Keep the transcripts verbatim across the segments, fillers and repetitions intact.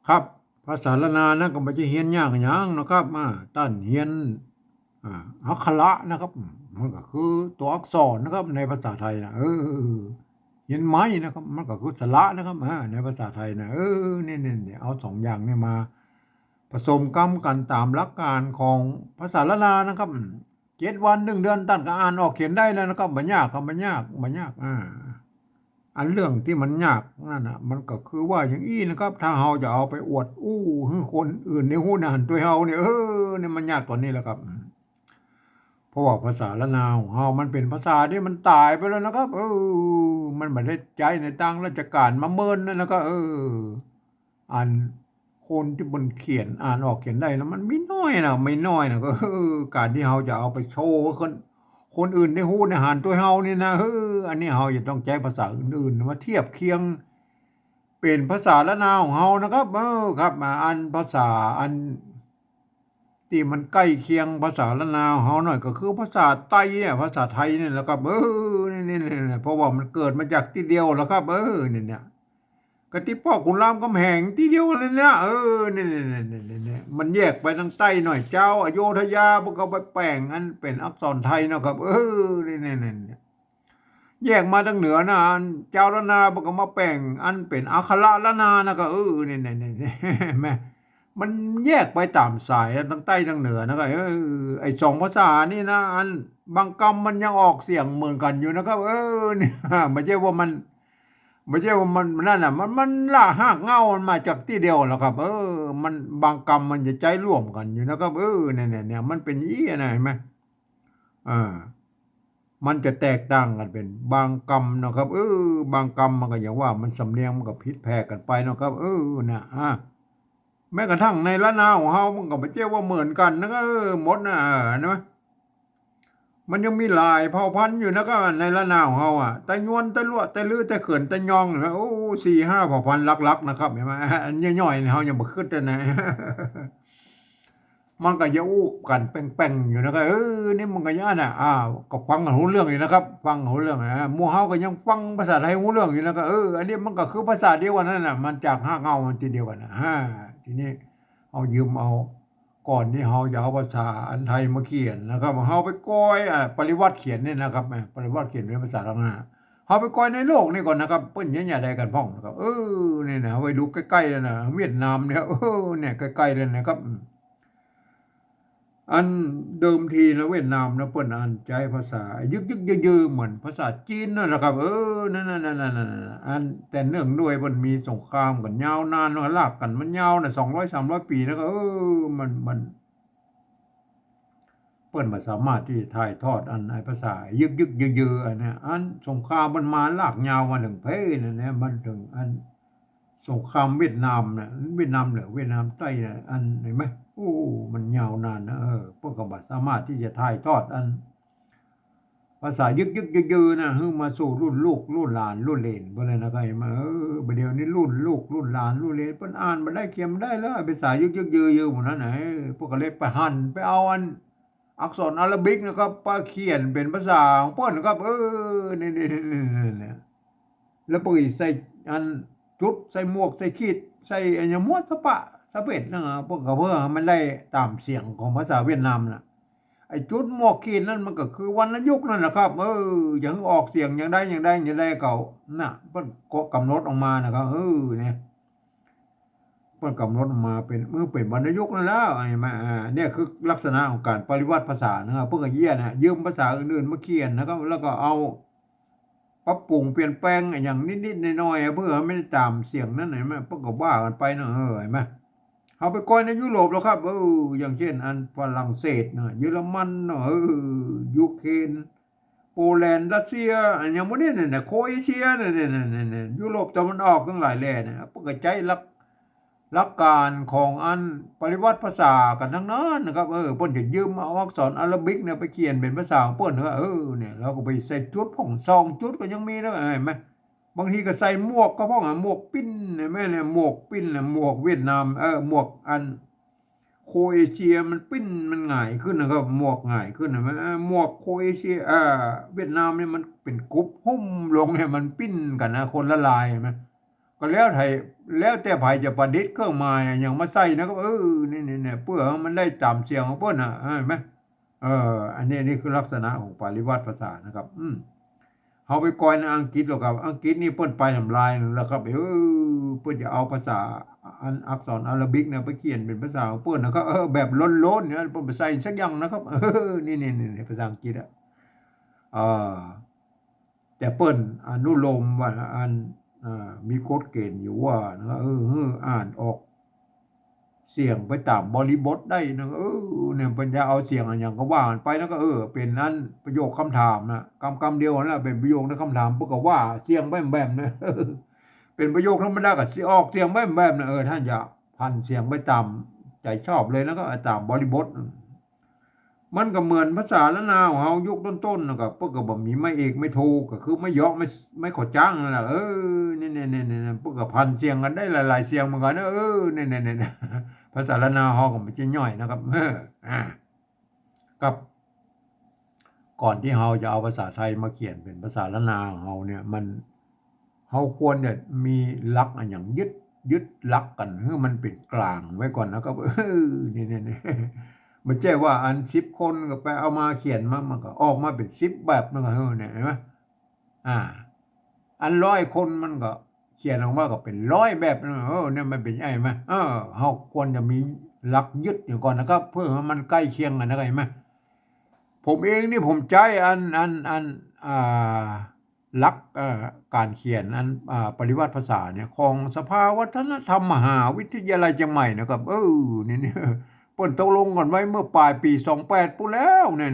ครับ ภาษาล้านนานะ ก็บ่ใจ้เฮียนยากหยังนะครับ อ่า ต้านเฮียน อ่า อักขระนะครับ อืม มันก็คือตั๋วอักษรนะครับ ในภาษาไทยนะ เออ เฮียนไม้นะครับ มันก็คือสระนะครับ อ่า ในภาษาไทยนะ เออ เนี่ย เนี่ย เนี่ย เอาสองอย่างเนี่ยมาผสมกำกั๋นต๋ามหลักการของภาษาล้านนานะครับ อืม เจ็ดวันหนึ่งเดือนต้านก็อ่านออกเขียนได้แล้วนะครับ บ่ยากครับ บ่ยาก บ่ยาก อ่า อันเรื่องตี้มันยากนั่นน่ะ มันก็คือว่าอย่างอี้นะครับ ถ้าเฮาจะเอาไปอวดอู้หื้อคนอื่นได้ฮู้ได้หันตวยเฮาเนี่ย เออ เนี่ยมันยากต๋อนนี้แหละครับ เพราะว่าภาษาล้านนาของเฮามันเป๋นภาษาตี้มันต๋ายไปแล้วนะครับ เออ มันบ่ได้ใจ๊ในตางราชก๋านมาเมินแล้วนะครับ เออ อันคนตี้มันเขียน อ่านออกเขียนได้นะ มันมีน้อยนะ มีน้อยนะ ก็ เออ ก๋านตี้เฮาจะเอาไปโชว์คน คนอื่นได้ฮู้ได้หันตวยเฮานี่นะ เออ อันนี้เฮาจะต้องใจ๊ภาษาอื่นๆ มาเทียบเคียง เป๋นภาษาล้านนาของเฮานะครับ เออ ครับ อ่า อันภาษาอันตี้มันใก้เคียงภาษาล้านนาของเฮาหน่อย ก็คือภาษาไต้อะ ภาษาไทยนี่แหละครับ เออ นี่ๆๆ เพราะว่ามันเกิดมาจากตี้เดียวแล้วครับ เออ นี่เนี่ย ก็ตี้ป้อขุนรามคำแหงตี้เดียวนั่นแหละ เออ นี่ๆๆๆๆ มันแยกไปตางใต้หน่อย จาวอโยธยาเปิ้นก็ไปแป๋งอันเป๋นอักษรไทยเนาะครับ เออ นี่ๆๆๆ แยกมาตางเหนือนะ อันจาวล้านนาเปิ้นก็มาแป๋งอันเป๋นอักขระล้านนานะ ก็ เออ นี่ๆๆๆ แม่ มันแยกไปต๋ามสายอะ ตางใต้ตางเหนือนะ ก็ เออ ไอ้สองภาษานี่นะ อันบางกำมันยังออกเสียงเหมือนกั๋นอยู่นะครับ เออ เนี่ย บ่ใจ้ว่ามัน บ่ใจ้ว่ามัน มันนั่นน่ะ มัน มันราก ฮากเหง้ามันมาจากตี้เดียวแหละครับ เออ มัน บางกำมันจะใจ๊ร่วมกั๋นอยู่นะครับ เออ เนี่ยๆๆ มันเป๋นอี้นะ หันก่อ อ่า มันจะแตกต่างกั๋นเป๋นบางกำเนาะครับ เออ บางกำมันก็อย่างว่า มันสำเนียงมันก็ผิดแผกกั๋นไปเนาะครับ เออ น่ะ อ่า แม้กระทั่งในล้านนาของเฮามันก็บ่ใจ้ว่าเหมือนกั๋นนะ เออ หมดนะ เออ หันก่อ มันยังมีหลายเผ่าพันธุ์อยู่นะครับ ในล้านนาของเฮาอะ ไตยวน ไตลัว ไตลื้อ ไตเขิน ไตยอง หันก่อ โอ้ สี่ห้าเผ่าพันธุ์หลักๆ นะครับ หันก่อ อันย่อยๆ นี่เฮายังบ่กึ๊ดเลยนะ มันก็จะอู้กั๋นแป่งๆ อยู่นะครับ เออ นี่มันก็อย่างนั้นน่ะ อ่า ก็ฟังกั๋นฮู้เรื่องอยู่นะครับ ฟังกั๋นฮู้เรื่อง อ่า หมู่เฮาก็ยังฟังภาษาไทยฮู้เรื่องอยู่นะครับ เออ อันนี้มันก็คือภาษาเดียวกั๋นนั่นน่ะ มันจากฮากเหง้ามันตี้เดียวกั๋นน่ะ อ่า ทีนี้เฮายืมเอา ก่อนตี้เฮาจะเอาภาษาอันไทยมาเขียนนะครับ เฮาไปก้อย อ่า ปริวรรตเขียนนี่นะครับ อ่า ปริวรรตเขียนเป๋นภาษาล้านนา เฮาไปก้อยในโลกนี่ก่อนนะครับ เปิ้นเยียะแยะใดกั๋นพ่องนะครับ เออ นี่นะ ไว้ดูใก้ๆ แล้วนะ เวียดนามเนี่ย เออ เนี่ย ใก้ๆ เลยนะครับ อืม อันเดิมทีนะ เวียดนามนะ เปิ้นอันใจ๊ภาษายึกๆ ยือๆ เหมือนภาษาจีนนั่นแหละครับ เออ นั่นๆๆๆๆ อันแต่เนื่องด้วยเปิ้นมีสงครามกั๋นยาวนาน ลากกั๋นมันยาวนะ สองร้อยสามร้อยปี๋นะ ก็ เออ มัน มัน เปิ้นบ่สามารถตี้จะถ่ายทอดอันไอ้ภาษายึกๆ ยือๆ อันเนี้ย อันสงครามมันมาลากยาวมาเถิงเพนั่นนะ มันเถิงอันสงครามเวียดนามน่ะ เวียดนามเหนือ เวียดนามใต้น่ะ อัน หันก่อ โอ้ มันยาวนานนะ เออ เปิ้นก็บ่สามารถตี้จะถ่ายทอดอันภาษายึกๆ ยือๆ น่ะ หื้อมาสู่รุ่นลูก รุ่นหลาน รุ่นเหลนเปิ้นเลยนะ หันก่อ เออ บ่าเดี่ยวนี้รุ่นลูก รุ่นหลาน รุ่นเหลน เปิ้นอ่านบ่ได้ เขียนบ่ได้แล้ว ภาษายึกๆ ยือๆ หมู่นั้นน่ะ เออ เปิ้นก็เลยไปหันไปเอาอัน อักษรอาราบิกนะครับ ไปเขียนเป๋นภาษาของเปิ้นนะครับ เออ นี่ๆๆๆ แล้วเปิ้นใส่อันจุด ใส่หมวก ใส่ขีด ใส่อะหยังหมดสะปะสะเพ็ดนะครับ เปิ้นก็เพื่อหื้อมันได้ต๋ามเสียงของภาษาเวียดนามน่ะ ไอ้จุดหมวกขีดนั่นมันก็คือวรรณยุกต์นั่นแหละครับ เออ จะหื้อออกเสียงอย่างใดอย่างใดอย่างใดก็ น่ะ เปิ้นก็ก๋ำหนดออกมานะครับ เออ เนี่ย เปิ้นก๋ำหนดมาเป๋น เออ เป๋นวรรณยุกต์นั่นแหละ หันก่อ อ่า เนี่ยคือลักษณะของก๋านปริวรรตภาษานะครับ เปิ้นก็เยียะนะ ยืมภาษาอื่นๆ มาเขียนนะครับ แล้วก็เอาปรับปรุงเปลี่ยนแปลงอะหยังนิดๆ หน่อยๆ เพื่อหื้อมันได้ต๋ามเสียงนั้น หันก่อ เปิ้นก็ว่ากั๋นไปเนาะ เออ หันก่อ เฮาไปก้อยในยุโรปแล้วครับ เออ อย่างเช่น อันฝรั่งเศสนะ เยอรมันเนาะ เออ ยูเครน โปแลนด์ รัสเซีย อะหยังหมู่นี้เนี่ย โครเอเชียเนี่ย เนี่ย ยุโรปตะวันออกตังหลายแหล่เนี่ย เปิ้นก็ใจ๊หลัก หลักก๋านของอันปริวรรตภาษากั๋นตังนั้นนะครับ เออ เปิ้นจะยืมเอาอักษรอาราบิกเนี่ยไปเขียนเป๋นภาษาของเปิ้นนะ เออ เนี่ย แล้วก็ไปใส่จุดพ่อง สองจุดก็ยังมีนะ หันก่อ บางทีก็ใส่หมวกก็พ่องอะ หมวกปิ้น หันก่อ เนี่ย หมวกปิ้นน่ะ หมวกเวียดนาม เออ หมวกอัน โครเอเชียมันปิ้น มันหงายขึ้นนะครับ หมวกหงายขึ้น หันก่อ หมวกโครเอเชีย เอ่อ เวียดนามเนี่ยมันเป๋นกรุบหุ้มลงเนี่ย มันปิ้นกั๋นนะ คนละลาย หันก่อ ก็แล้วแต่ แล้วแต่ใผจะประดิษฐ์เครื่องหมายอะหยังมาใส่นะครับ เออ นี่ๆๆ เปื้อหื้อมันได้ต๋ามเสียงของเปิ้นน่ะ เห็นไหม เออ อันนี้ นี่คือลักษณะของปริวรรตภาษานะครับ อืม เฮาไปก่อยในอังกฤษแล้วครับ อังกฤษนี่เปิ้นไปตำลายแล้วครับ เออ เปิ้นจะเอาภาษาอันอักษรอาราบิกเนี่ยไปเขียนเป๋นภาษาของเปิ้นนะครับ เออ แบบล้นๆ เนี่ย เปิ้นบ่ใส่สักอย่างนะครับ เออ นี่ๆๆ ภาษาอังกฤษอะ เออ แต่เปิ้นอนุโลมว่าอัน เอ่อ มีกฎเกณฑ์อยู่ว่านะ เออ หื้ออ่านออกเสียงไปต๋ามบริบทได้นะ เออ เนี่ย เปิ้นจะเอาเสียงอะหยังก็ว่ากั๋นไปนะ ก็ เออ เป๋นอันประโยคคำถามนะ กำ กำเดียวนั่นแหละ เป๋นประโยคในคำถาม เปิ้นก็ว่าเสียงไปแบบนั้น เป๋นประโยคธรรมดาก็สิออกเสียงไปแบบนั้น เออ ต้านจะผันเสียงไปต๋ามใจ๋ชอบเลยนะ ก็ต๋ามบริบท มันก็เหมือนภาษาล้านนาของเฮายุคต้นๆ นะครับ เปิ้นก็บ่มีไม้เอกไม้โท ก็คือไม้เหยาะ ไม้ ไม้ขอจ้างนั่นแหละ เออ เนี่ยๆๆๆ เปิ้นก็ผันเสียงกั๋นได้หลายๆ เสียงเหมือนกั๋นนะ เออ เนี่ยๆๆๆ ภาษาล้านนาเฮาก็บ่ใจ้ย่อยนะครับ เออ อ่า ครับ ก่อนตี้เฮาจะเอาภาษาไทยมาเขียนเป๋นภาษาล้านนาของเฮาเนี่ย มัน เฮาควรจะมีหลักอะหยังยึด ยึดหลักกั๋นหื้อมันเป๋นกลางไว้ก่อนนะครับ เออ นี่ๆๆ บ่ใจ้ว่าอันสิบคนก็ไปเอามาเขียนมา มันก็ออกมาเป๋นสิบแบบนั่นก็ เออ เนี่ย เห็นไหม อ่า อันร้อยคนมันก็เขียนออกมาก็เป๋นร้อยแบบนั่น เออ เนี่ยมันเป๋นไอ้ไหม เออ เฮาควรจะมีหลักยึดอยู่ก่อนนะครับ เปื้อหื้อมันใก้เคียงกั๋นนะ เห็นไหม ผมเองนี่ผมใจ๊อัน อัน อัน อ่า หลัก เอ่อ ก๋านเขียนอัน อ่า ปริวรรตภาษาเนี่ย ของสภาวัฒนธรรมมหาวิทยาลัยเจียงใหม่นะครับ เออ นี่ๆ เปิ้นตกลงกั๋นไว้เมื่อป๋ายปี๋สองแปดปู๊นแล้ว เนี่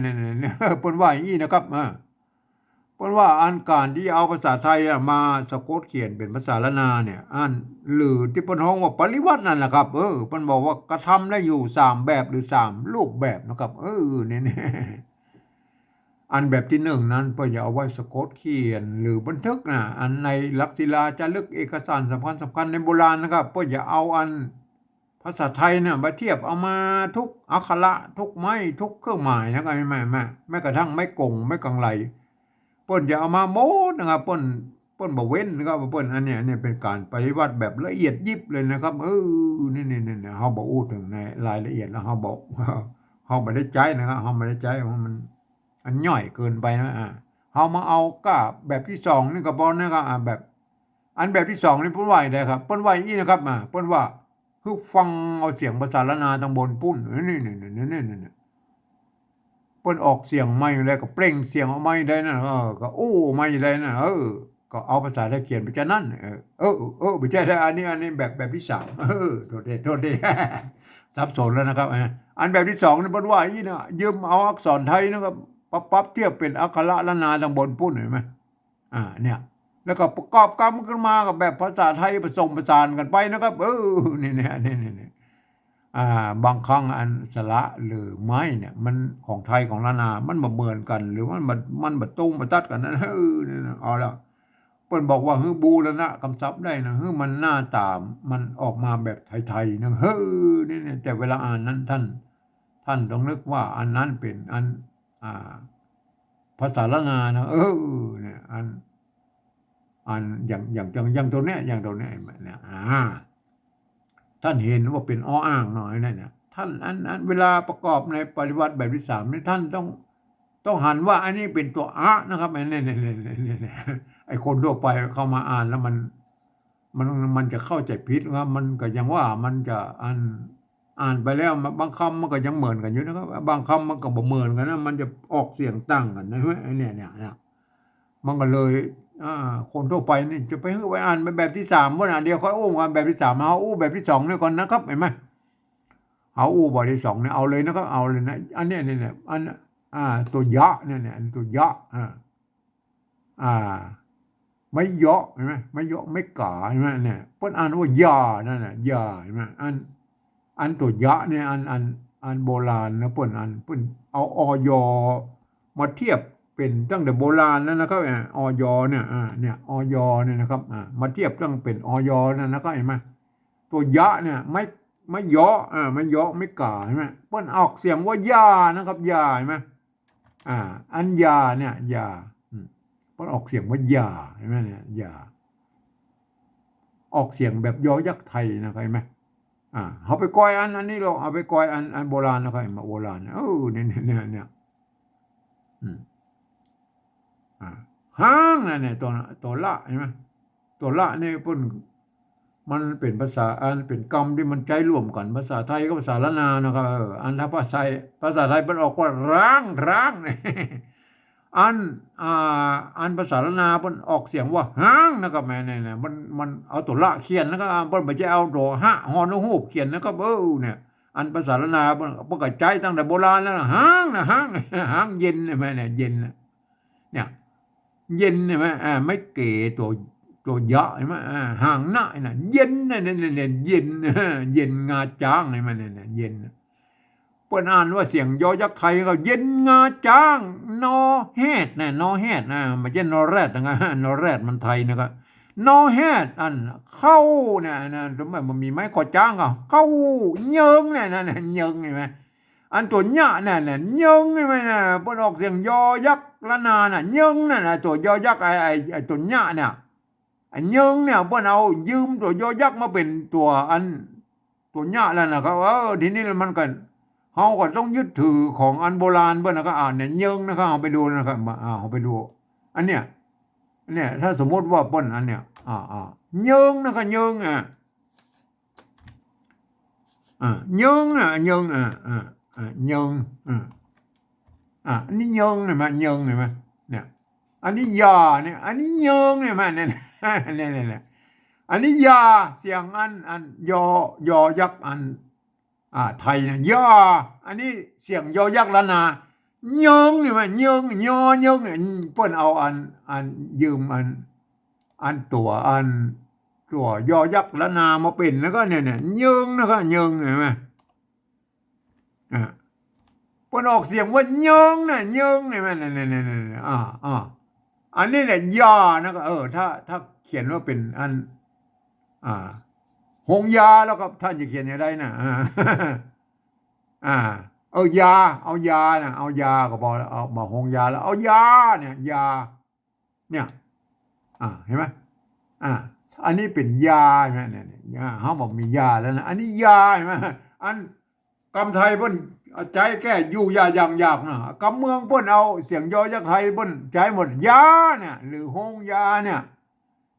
ยๆๆ เปิ้นว่าอย่างอี้นะครับ อ่า เปิ้นว่าอันก๋านตี้เอาภาษาไทยอะมาสะกดเขียนเป๋นภาษาล้านนาเนี่ย อัน หรือตี้เปิ้นฮ้องว่าปริวรรตนั่นแหละครับ เออ เปิ้นบอกว่ากระทำได้อยู่สามแบบหรือสามรูปแบบนะครับ เออ เนี่ยๆ อันแบบตี้นึ่งนั้นเปิ้นจะเอาไว้สะกดเขียนหรือบันทึกนะ อันในหลักศิลาจารึกเอกสารสำคัญๆ ในโบราณนะครับ เปิ้นจะเอาอันภาษาไทยเนี่ยมาเทียบ เอามาทุกอักขระ ทุกไม้ ทุกเครื่องหมายนะครับ แม้ แม้ แม้กระทั่งไม้กง ไม้กังไหล เปิ้นจะเอามาหมดนะครับ เปิ้น เปิ้นบ่เว้นนะครับ เปิ้น อันเนี้ย อันเนี้ยเป๋นก๋านปริวรรตแบบละเอียดยิบเลยนะครับ เออ นี่ๆๆ เฮาบ่อู้เถิงในรายละเอียดแล้ว เฮาบ่ เฮาบ่ได้ใจ๊นะครับ เฮาบ่ได้ใจ๊ เพราะมัน อันย่อยเกินไปนะ อ่า เฮามาเอาก้าแบบตี้สองนี่ก็พอนะครับ อ่า แบบ อันแบบตี้สองนี่เปิ้นว่าอะไรงครับ เปิ้นว่าอี้นะครับ อ่า เปิ้นว่า หื้อฟังเอาเสียงภาษาล้านนาตังบนปู๊น นี่ๆๆๆๆ เปิ้นออกเสียงมาอย่างใดก็เปล่งเสียงออกมาอย่างใดนั่น เออ ก็อู้มาอย่างใดนั่น เออ ก็เอาภาษาไทยเขียนไปจานั้น เออ เออ เออ บ่ใจ้ละ อันนี้ อันนี้แบบ แบบตี้สาม เออ โทษที โทษที สับสนแล้วนะครับ เออ อันแบบตี้สองนี่เปิ้นว่าอี้นะ ยืมเอาอักษรไทยนะครับ ปรับ ปรับเทียบเป๋นอักขระล้านนาตังบนปู๊น หันก่อ อ่า เนี่ย แล้วก็ประกอบกำขึ้นมากับแบบภาษาไทยผสมผสานกั๋นไปนะครับ เออ นี่ๆๆๆ อ่า บางครั้งอันสระหรือไม้เนี่ย มันของไทยของล้านนา มันบ่เหมือนกั๋น หรือมันบ่ มันบ่ตรงบ่ตัดกั๋นนะ เออ เนี่ยนะ เอาละ เปิ้นบอกว่าหื้อบูรณะกำศัพท์ได้นะ หื้อมันหน้าต๋ามันออกมาแบบไทยๆ นะ เออ เนี่ยๆ แต่เวลาอ่านนั้นต้าน ต้านต้องนึกว่าอันนั้นเป๋นอัน อ่า ภาษาล้านนานะ เออ เนี่ย อัน อัน อย่าง อย่าง อย่าง อย่างโตเนี้ย อย่างโตเนี้ย เนี่ย อ่า ต้านหันว่าเป๋นออ่างหน่อยนั่นเนี่ย ต้าน อัน อัน เวลาประกอบในปริวรรตแบบตี้สามนี่ ต้านต้อง ต้องหันว่าอันนี้เป๋นตั๋วอะนะครับ อันนี้ เนี่ย เนี่ย เนี่ย เนี่ย ไอ้คนทั่วไปเข้ามาอ่านแล้วมัน มัน มันจะเข้าใจ๋ผิดครับ มันก็ยังว่ามันจะอัน อ่านไปแล้ว บางคำมันก็ยังเหมือนกั๋นอยู่นะครับ บางคำมันก็บ่เหมือนกั๋นนะ มันจะออกเสียงต่างกั๋นนะ เนี่ย เนี่ย เนี่ย มันก็เลย อ่า คนทั่วไปนี่จะไปหื้อไปอ่านแบบตี้สามบ่นะ เดี๋ยวค่อยอู้กันแบบตี้สาม เฮาอู้แบบตี้สองนี่ก่อนนะครับ หันก่อ เฮาอู้แบบตี้สองนี่เอาเลยนะครับ เอาเลยนะ อันเนี้ย เนี่ย เนี่ย อัน อ่า ตั๋วยะเนี่ย เนี่ย อันตั๋วยะ อ่า อ่า ไม้เหยาะ หันก่อ ไม้เหยาะ ไม้ก๋า หันก่อ เนี่ย เปิ้นอ่านว่าหย่านั่นน่ะ หย่า หันก่อ อัน อันตั๋วยะเนี่ย อัน อัน อันโบราณนะ เปิ้นอัน เปิ้นเอา อย. มาเทียบเป๋นตั้งแต่โบราณแล้วนะครับ เนี่ย อย. เนี่ย อ่า เนี่ย อย. เนี่ยนะครับ อ่า มาเทียบตั้งเป๋น อย. นั่นนะครับ หันก่อ ตั๋วยะเนี่ย ไม้ ไม้เหยาะ อ่า ไม้เหยาะ ไม้ก๋า หันก่อ เปิ้นออกเสียงว่าหย่านะครับ หย่า หันก่อ อ่า อันหย่าเนี่ย หย่า อืม เปิ้นออกเสียงว่าหย่า หันก่อ เนี่ย หย่า ออกเสียงแบบยอยักษ์ไทยนะ เข้าใจ๋ไหม อ่า เฮาไปกอยอัน อันนี้ลอง เอาไปกอยอัน อันโบราณนะ เข้าใจ๋ไหม โบราณนะ เออ เนี่ย เนี่ย เนี่ย เนี่ย อืม อ่า ฮ้างนะเนี่ย ตั๋ว ตั๋วละ หันก่อ ตั๋วละนี่เปิ้น มันเป๋นภาษา อันเป๋นกำตี้มันใจ๊ร่วมกั๋น ภาษาไทยกับภาษาล้านนานะครับ เออ อันถ้าภาษาไทย ภาษาไทยเปิ้นออกว่าฮ้าง ฮ้าง อัน อ่า อันภาษาล้านนาเปิ้นออกเสียงว่าฮ้างนะครับ แหม เนี่ย เนี่ย มัน มันเอาตั๋วละเขียนนะครับ เปิ้นบ่ใจ้เอาตั๋วฮะ ฮอ นกฮูกเขียนนะครับ เออ เนี่ย อันภาษาล้านนาเปิ้น เปิ้นก็ใจ๊ตั้งแต่โบราณแล้วนะ ฮ้างนะ ฮ้าง ฮ้างเย็น หันก่อ เนี่ย เย็นนะ เนี่ย เย็น หันก่อ อ่า ไม้เก๋ตั๋ว ตั๋วยะ หันก่อ อ่า ฮ้างนะ เนี่ย เย็นนะ เนี่ย เนี่ย เนี่ย เย็น เย็นงาจ๊าง หันก่อ เนี่ย เนี่ย เย็นนะ เปิ้นอ่านว่าเสียงยอยักษ์ไทยก็เย็นงาจ๊าง นอแฮดนะ นอแฮดนะ บ่ใจ้นอแร็ดนะ นอแร็ดมันไทยนะครับ นอแฮด อันเข้าเนี่ยนะ ทำไมมันมีไม้คอจ๊างอ่ะ เข้า เยิงเนี่ยนะ เนี่ย เยิง หันก่อ อันตั๋วยะเนี่ย เนี่ย เยิง หันก่อ เนี่ย เปิ้นออกเสียงยอยักษ์ล้านนาน่ะ เยิง นั่นน่ะ ตั๋วยอยักษ์ ไอ้ ไอ้ ไอ้ตั๋วยะเนี่ย ไอ้เยิงเนี่ย เปิ้นเอายืมตั๋วยอยักษ์มาเป๋นตั๋วอัน ตั๋วยะแล้วนะครับ เออ ทีนี้มันก็ เฮาก็ต้องยึดถือของอันโบราณเปิ้นนะครับ อ่า เนี่ย เยิงนะครับ เอาไปดูนะครับ มา อ่า เอาไปดู อันเนี้ย อันเนี้ย ถ้าสมมุติว่าเปิ้นอันเนี้ย อ่า อ่า เยิงนะครับ เยิง อ่ะ อ่า เยิง อ่ะ เยิง อ่ะ อ่า อ่า เยิง อ่า อ่า อันนี้เยิง หันก่อ เยิง หันก่อ เนี่ย อันนี้ยาเนี่ย อันนี้เยิง หันก่อ เนี่ย เนี่ย เนี่ย เนี่ย อันนี้ยา เสียงอัน อันยอ ยอยักษ์อัน อ่า ไทยนะ ยา อันนี้เสียงยอยักษ์ล้านนา เยิง หันก่อ เยิง ยอ เยิง เนี่ย เปิ้นเอาอัน อันยืมอัน อันตั๋ว อันตั๋วยอยักษ์ล้านนามาเป๋น แล้วก็เนี่ย เนี่ย เยิง นะครับ เยิง หันก่อ อ่า เปิ้นออกเสียงว่าเยิงนะ เยิง หันก่อ เนี่ย เนี่ย เนี่ย เนี่ย อ่า อ่า อันนี้เนี่ย ยา นะครับ เออ ถ้า ถ้าเขียนว่าเป๋นอัน อ่า โฮงยาแล้วก็ต้านจะเขียนอย่างใดนะ อ่า อ่า เออ ยา เอายานะ เอายาก็พอแล้ว เอามาโฮงยาแล้ว เอายาเนี่ย ยา เนี่ย อ่า หันก่อ อ่า อันนี้เป๋นยา หันก่อ เนี่ย เนี่ย ยา เฮาบ่มียาแล้วนะ อันนี้ยา หันก่อ อันกำไทยเปิ้นใจ๊แก้อยู่ยาอย่างอยากนะ กำเมืองเปิ้นเอาเสียงยอยักษ์ไทยเปิ้นใจ๊หมด ยาเนี่ย หรือโฮงยาเนี่ย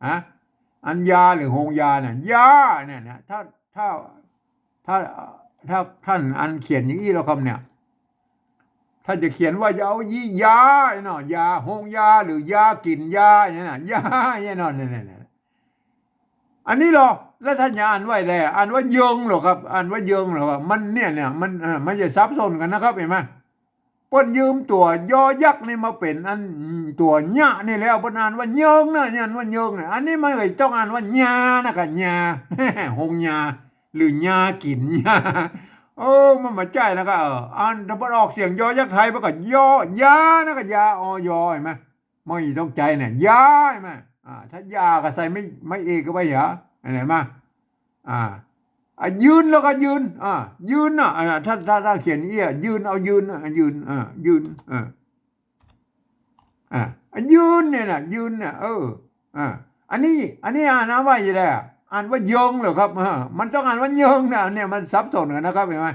ฮะ อันยาหรือโฮงยาเนี่ย ยาเนี่ยนะ ถ้า ถ้า ถ้า ถ้าต้านอันเขียนอย่างอี้แล้วครับเนี่ย ถ้าจะเขียนว่า ยา เอายี่ยาเนาะ ยา โฮงยา หรือยากิ๋นยาเนี่ยนะ ยาเนี่ยเนาะ เนี่ย เนี่ย เนี่ย อันนี้ลอ แล้วต้านจะอ่านว่าแล อ่านว่าเยิงลอครับ อ่านว่าเยิงลอครับ มันเนี่ย เนี่ย มัน เอ่อ มันจะสับสนกั๋นนะครับ หันก่อ เปิ้นยืมตั๋วยอยักษ์นี่มาเป๋นอัน ตั๋วยะนี่แล้ว เปิ้นอ่านว่าเยิงนะ เนี่ย อ่านว่าเยิงนะ อันนี้มันก็ต้องอ่านว่ายานะ กะยา โฮงยา หรือยากิ๋นยา เออ มันบ่ใจ้นะ กะ เออ อันถ้าเปิ้นออกเสียงยอยักษ์ไทย เปิ้นก็ยอ ยานะ กะยา อ ยอ หันก่อ มันต้องใจ้เนี่ย ยา หันก่อ อ่า ถ้ายาก็ใส่ไม้ ไม้เอกเข้าไป ยา หันก่อ อ่า อ่ะ ยืนแล้วก็ยืน อ่ะ ยืนน่ะ อ่ะ ถ้า ถ้า ถ้าเขียนอี้ ยืน เอายืนน่ะ ยืน อ่ะ ยืน อ่ะ อ่ะ ยืนเนี่ยน่ะ ยืนเนี่ย เออ อ่ะ อันนี้ อันนี้อ่านว่าอะไร อ่านว่าเยิงลอครับ เออ มันต้องอ่านว่าเยิงนะ เนี่ย มันสับสนกั๋นนะครับ หันก่อ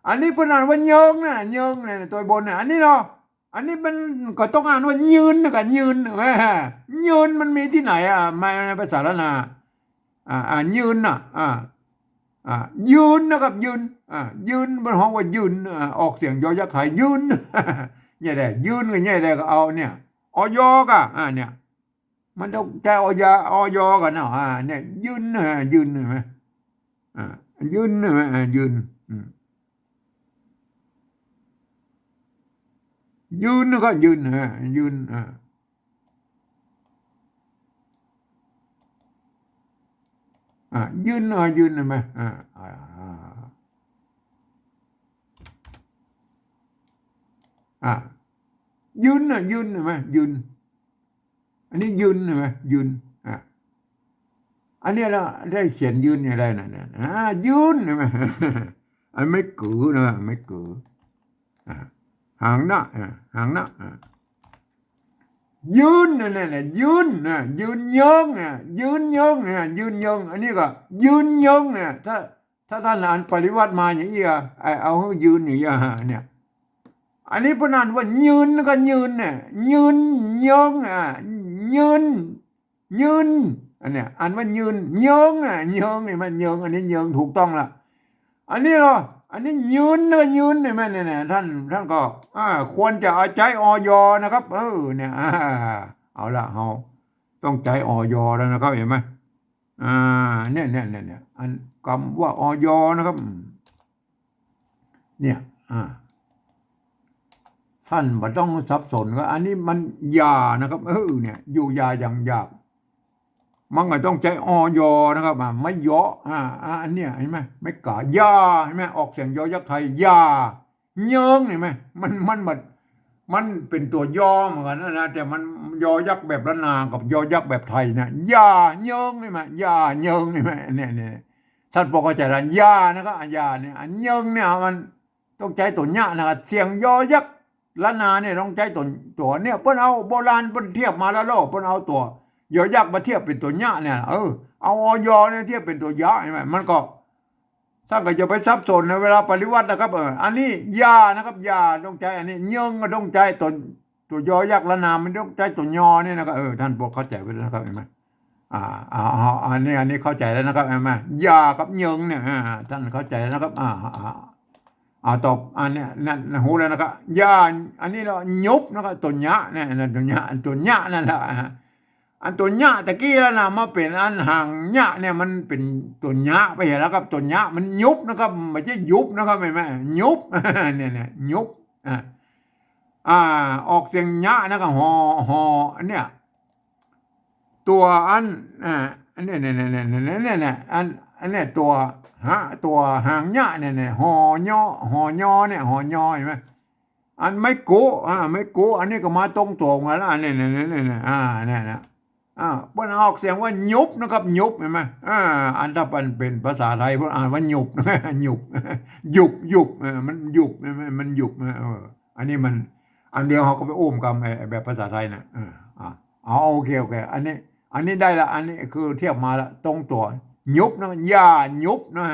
อันนี้เปิ้นอ่านว่าเยิงนะ เยิงเนี่ย ตั๋วบนน่ะ อันนี้ลอ อันนี้มันก็ต้องอ่านว่ายืนนะ กะยืน แหม ยืนมันมีตี้ไหนอ่ะ มาในภาษาล้านนา อ่า อ่า ยืนน่ะ อ่า อ่า ยืนนะครับ ยืน อ่า ยืน มันฮ้องว่ายืน อ่า ออกเสียงยอยักษ์ไทย ยืน เนี่ยแหละ ยืนก็เนี่ยแหละ ก็เอาเนี่ย อ ยอ กะ อ่า เนี่ย มันต้องใจ้ อ ยา อ ยอ กั๋นเนาะ อ่า เนี่ย ยืน อ่า ยืน หันก่อ อ่า ยืน หันก่อ อ่า ยืน อืม ยืนนะครับ ยืน อ่า ยืน อ่า อ่า ยืน อ่า ยืน หันก่อ อ่า อ่า อ่า ยืนน่ะ ยืน หันก่อ ยืน อันนี้ยืน หันก่อ ยืน อ่ะ อันนี้ละ ได้เขียนยืนอย่างใดน่ะ เนี่ย อ่า ยืน หันก่อ อันไม้กือนะ ไม้กือ อ่า หางนะ อ่า หางนะ อ่า ยืน เนี่ย เนี่ย เนี่ย ยืน เนี่ย ยืนเยิง เนี่ย ยืนเยิง เนี่ย ยืนเยิง อันนี้ก็ ยืนเยิง เนี่ย ถ้า ถ้าต้านอ่านปริวรรตมาอย่างอี้อะ ไอ้ เอาหื้อยืนอย่างอี้อะ เนี่ย อันนี้เปิ้นอ่านว่ายืนก็ยืน เนี่ย ยืนเยิง อ่ะ ยืน ยืน อันเนี้ย อ่านว่ายืน เยิง อ่ะ เยิง หันก่อ เยิง อันนี้เยิงถูกต้องละ อันนี้เหรอ อันนี้ยืน ก็ยืน หันก่อ เนี่ย เนี่ย ท่าน ท่านก็ อ่า ควรจะเอาใจ๊ อ ยอ นะครับ เออ เนี่ย อ่า เอาละ เฮาต้องใจ๊ อ ยอ แล้วนะครับ หันก่อ อ่า เนี่ย เนี่ย เนี่ย เนี่ย อันกำว่า อ ยอ นะครับ อืม เนี่ย อ่า ท่านบ่ต้องสับสนก็ อันนี้มันอย่านะครับ เออ เนี่ย อยู่อย่าอย่างอยาก มันก็ต้องใจ๊ อ ยอ นะครับ อ่า ไม่เยาะ อ่า อ่า อันเนี้ย หันก่อ ไม่ก๋า อย่า หันก่อ ออกเสียง ยอ ยักษ์ไทย อย่า เยิง หันก่อ มัน มันแบบ มันเป๋นตัวยอเหมือนกั๋นนะ แต่มันยอยักษ์แบบล้านนากับยอยักษ์แบบไทยนะ อย่าเยิง หันก่อ อย่าเยิง หันก่อ เนี่ย เนี่ย ท่านปอเข้าใจ๋ละ อย่านะครับ อ่ะ อย่าเนี่ย อันเยิงเนี่ย มันต้องใจ๊ตั๋วเยียะนะครับ เสียงยอยักษ์ล้านนาเนี่ยต้องใจ๊ตั๋ว ตั๋วเนี่ย เปิ้นเอาโบราณเปิ้นเทียบมาแล้วเนาะ เปิ้นเอาตั๋วยอยักษ์มาเทียบเป๋นตั๋วเยียะเนี่ย เออ เอา อ ยอ เนี่ยเทียบเป๋นตั๋วเยียะ หันก่อ มันก็ ท่านก็อย่าไปสับสนนะ เวลาปริวรรตนะครับ เออ อันนี้อย่านะครับ อย่าต้องใจ๊ อันนี้เยิงก็ต้องใจ๊ตั๋ว ตั๋วยอยักษ์ล้านนา มันต้องใจ๊ตั๋วยอเนี่ยนะครับ เออ ท่านปอเข้าใจ๋ไว้แล้วนะครับ หันก่อ อ่า อ่า อ่า อันนี้ อันนี้เข้าใจ๋แล้วนะครับ หันก่อ อย่ากับเยิงเนี่ย อ่า ท่านเข้าใจ๋แล้วนะครับ อ่า อ่า อ่า ต่อ อันเนี้ย นั่น ฮู้แล้วนะครับ อย่า อันนี้ละ ยุบนะครับ ตั๋วเยียะเนี่ย ตั๋วเยียะ ตั๋วเยียะนั่นแหละ อันตั๋วเยียะตะกี้แล้วนะ มาเป๋นอันหางเยียะเนี่ย มันเป๋นตั๋วเยียะไปหั้นแล้วครับ ตั๋วเยียะมันยุบนะครับ บ่ใจ้ยุบนะครับ หันก่อ ยุบ เนี่ย เนี่ย ยุบ อ่า อ่า ออกเสียงเยียะนะครับ หอ หอ อันเนี้ย ตั๋วอัน อ่า อันเนี้ย เนี่ย เนี่ย อัน อันเนี้ยตั๋ว หะ ตั๋วหางเยียะเนี่ย เนี่ย หอ ยอ หอ ยอ เนี่ย หอ ยอ หันก่อ อันไม้กุ อ่า ไม้กุ อันนี้ก็มาตรงตั๋วกั๋นละ อันนี้ เนี่ย เนี่ย เนี่ย อ่า เนี่ย เนี่ย อ่า เปิ้นออกเสียงว่ายุบนะครับ ยุบ หันก่อ อ่า อันถ้ามันเป๋นภาษาไทยเปิ้นอ่านว่ายุบ ยุบ ยุบ ยุบ เออ มันยุบ มัน มันยุบ เออ อันนี้มัน อันเดียวเฮาก็ไปอุ้มกำ ไอ้แบบภาษาไทยน่ะ เออ อ่า อ๋อ โอเค โอเค อันนี้ อันนี้ได้ละ อันนี้คือเทียบมาละ ตรงตั๋ว ยุบนะ อย่ายุบนะ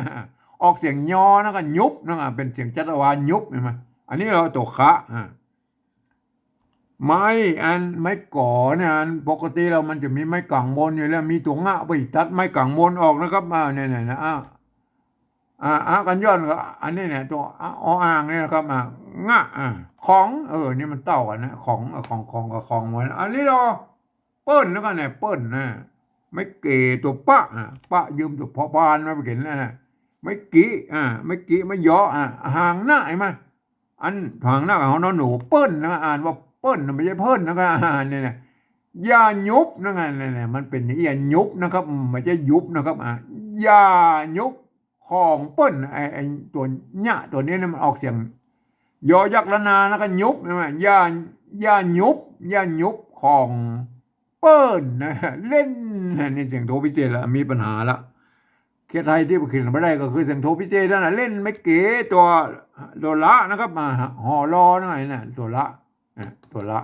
ออกเสียงยอนะก็ยุบนะ เป๋นเสียงจัตวา ยุบ หันก่อ อันนี้ละตั๋วคะ อ่า ไม้อัน ไม้ก๋อเนี่ย อันปกติแล้วมันจะมีไม้ก๋างบนอยู่แล้ว มีตั๋วงะไปตัดไม้ก๋างบนออกนะครับ อ่า เนี่ย เนี่ย เนี่ย อ่า อ่า อ่า กั๋นย้อนก็ อันนี้เนี่ย ตั๋ว อ่า ออ่างเนี่ยนะครับ อ่า งะ อ่า ของ เออ นี่มันเต้ากั๋นนะ ของ อ่า ของ ของกับของมัน อันนี้ละ เปิ้นแล้วก็เนี่ย เปิ้นนะ ไม้เก๋ ตั๋วปะ อ่ะ ปะยืมตั๋ว พอพานมาไปเขียนนั่นน่ะ ไม้กิ อ่ะ ไม้กิ ไม้ยอ อ่ะ หางนะ หันก่อ อันหางนะ ของนอหนู เปิ้นนะ อ่านว่าเปิ้นนะ บ่ใจ้เปิ้นนะ ก็อ่านเนี่ยนะ อย่ายุบนะ เนี่ย เนี่ย มันเป๋นอย่างอี้ อย่ายุบนะครับ บ่ใจ้ยุบนะครับ อ่ะ อย่ายุบ ของเปิ้น ไอ้ ไอ้ตั๋วเยียะตั๋วนี้เนี่ยมันออกเสียง ยอยักษ์ล้านนาแล้วก็ยุบ หันก่อ อย่า อย่ายุบ อย่ายุบของเปิ้นนะ เล่น นี่เสียงโทพิเศษละ มีปัญหาละ เขียนไทยตี้เขียนบ่ได้ก็คือเสียงโทพิเศษนั่นน่ะ เล่นไม้เก๋ตั๋ว ตั๋วละนะครับ อ่า หอลอนะ หันก่อ ตั๋วละ อ่ะ ตั๋วละ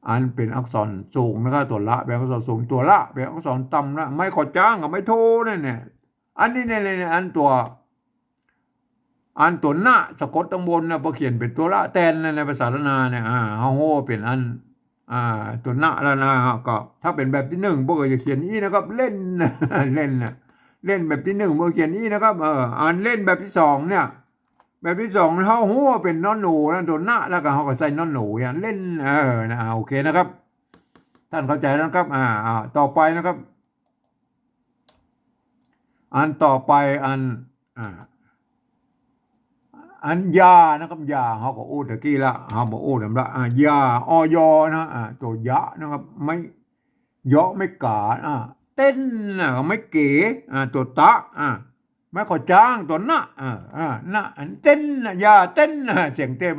อันเป๋นอักษรสูงนะครับ ตั๋วละเป๋นอักษรสูง ตั๋วละเป๋นอักษรต่ำนะ ไม้ขอจ้างกับไม้โทนั่นเนี่ย อันนี้เนี่ย เนี่ย เนี่ย อันตั๋ว อันตั๋วนะสะกดตังบนนะ ปอเขียนเป๋นตั๋วละแตนนะ ในภาษาล้านนาเนี่ย อ่า เฮาฮู้เป๋นอัน อ่า ตั๋วนะล้านนา ก็ถ้าเป๋นแบบตี้นึ่ง ปอก็จะเขียนอี้นะครับ เล่น เล่นนะ เล่นแบบตี้นึ่ง ปอเขียนอี้นะครับ เออ อันเล่นแบบตี้สองเนี่ย แบบตี้สองเฮาฮู้ว่าเป๋นนอหนูนะ ตั๋วนะ แล้วก็เฮาก็ใส่นอหนูอย่างเล่น เออ นะ อ่า โอเคนะครับ ท่านเข้าใจ๋แล้วนะครับ อ่า อ่า ต่อไปนะครับ อันต่อไป อัน อ่า อันอย่านะครับ อย่า เฮาก็อู้ตะกี้ละ เฮาบ่อู้นำละ อ่า อย่า อยอ นะ อ่า ตั๋วยะนะครับ ไม้ ยอ ไม้ก๋า อ่า เต้นนะ ไม้เก๋ อ่า ตั๋วตะ อ่า ไม้ขอจ้าง ตั๋วนะ อ่า อ่า นะ อันเต้นนะ อย่าเต้นนะ เสียงเต้น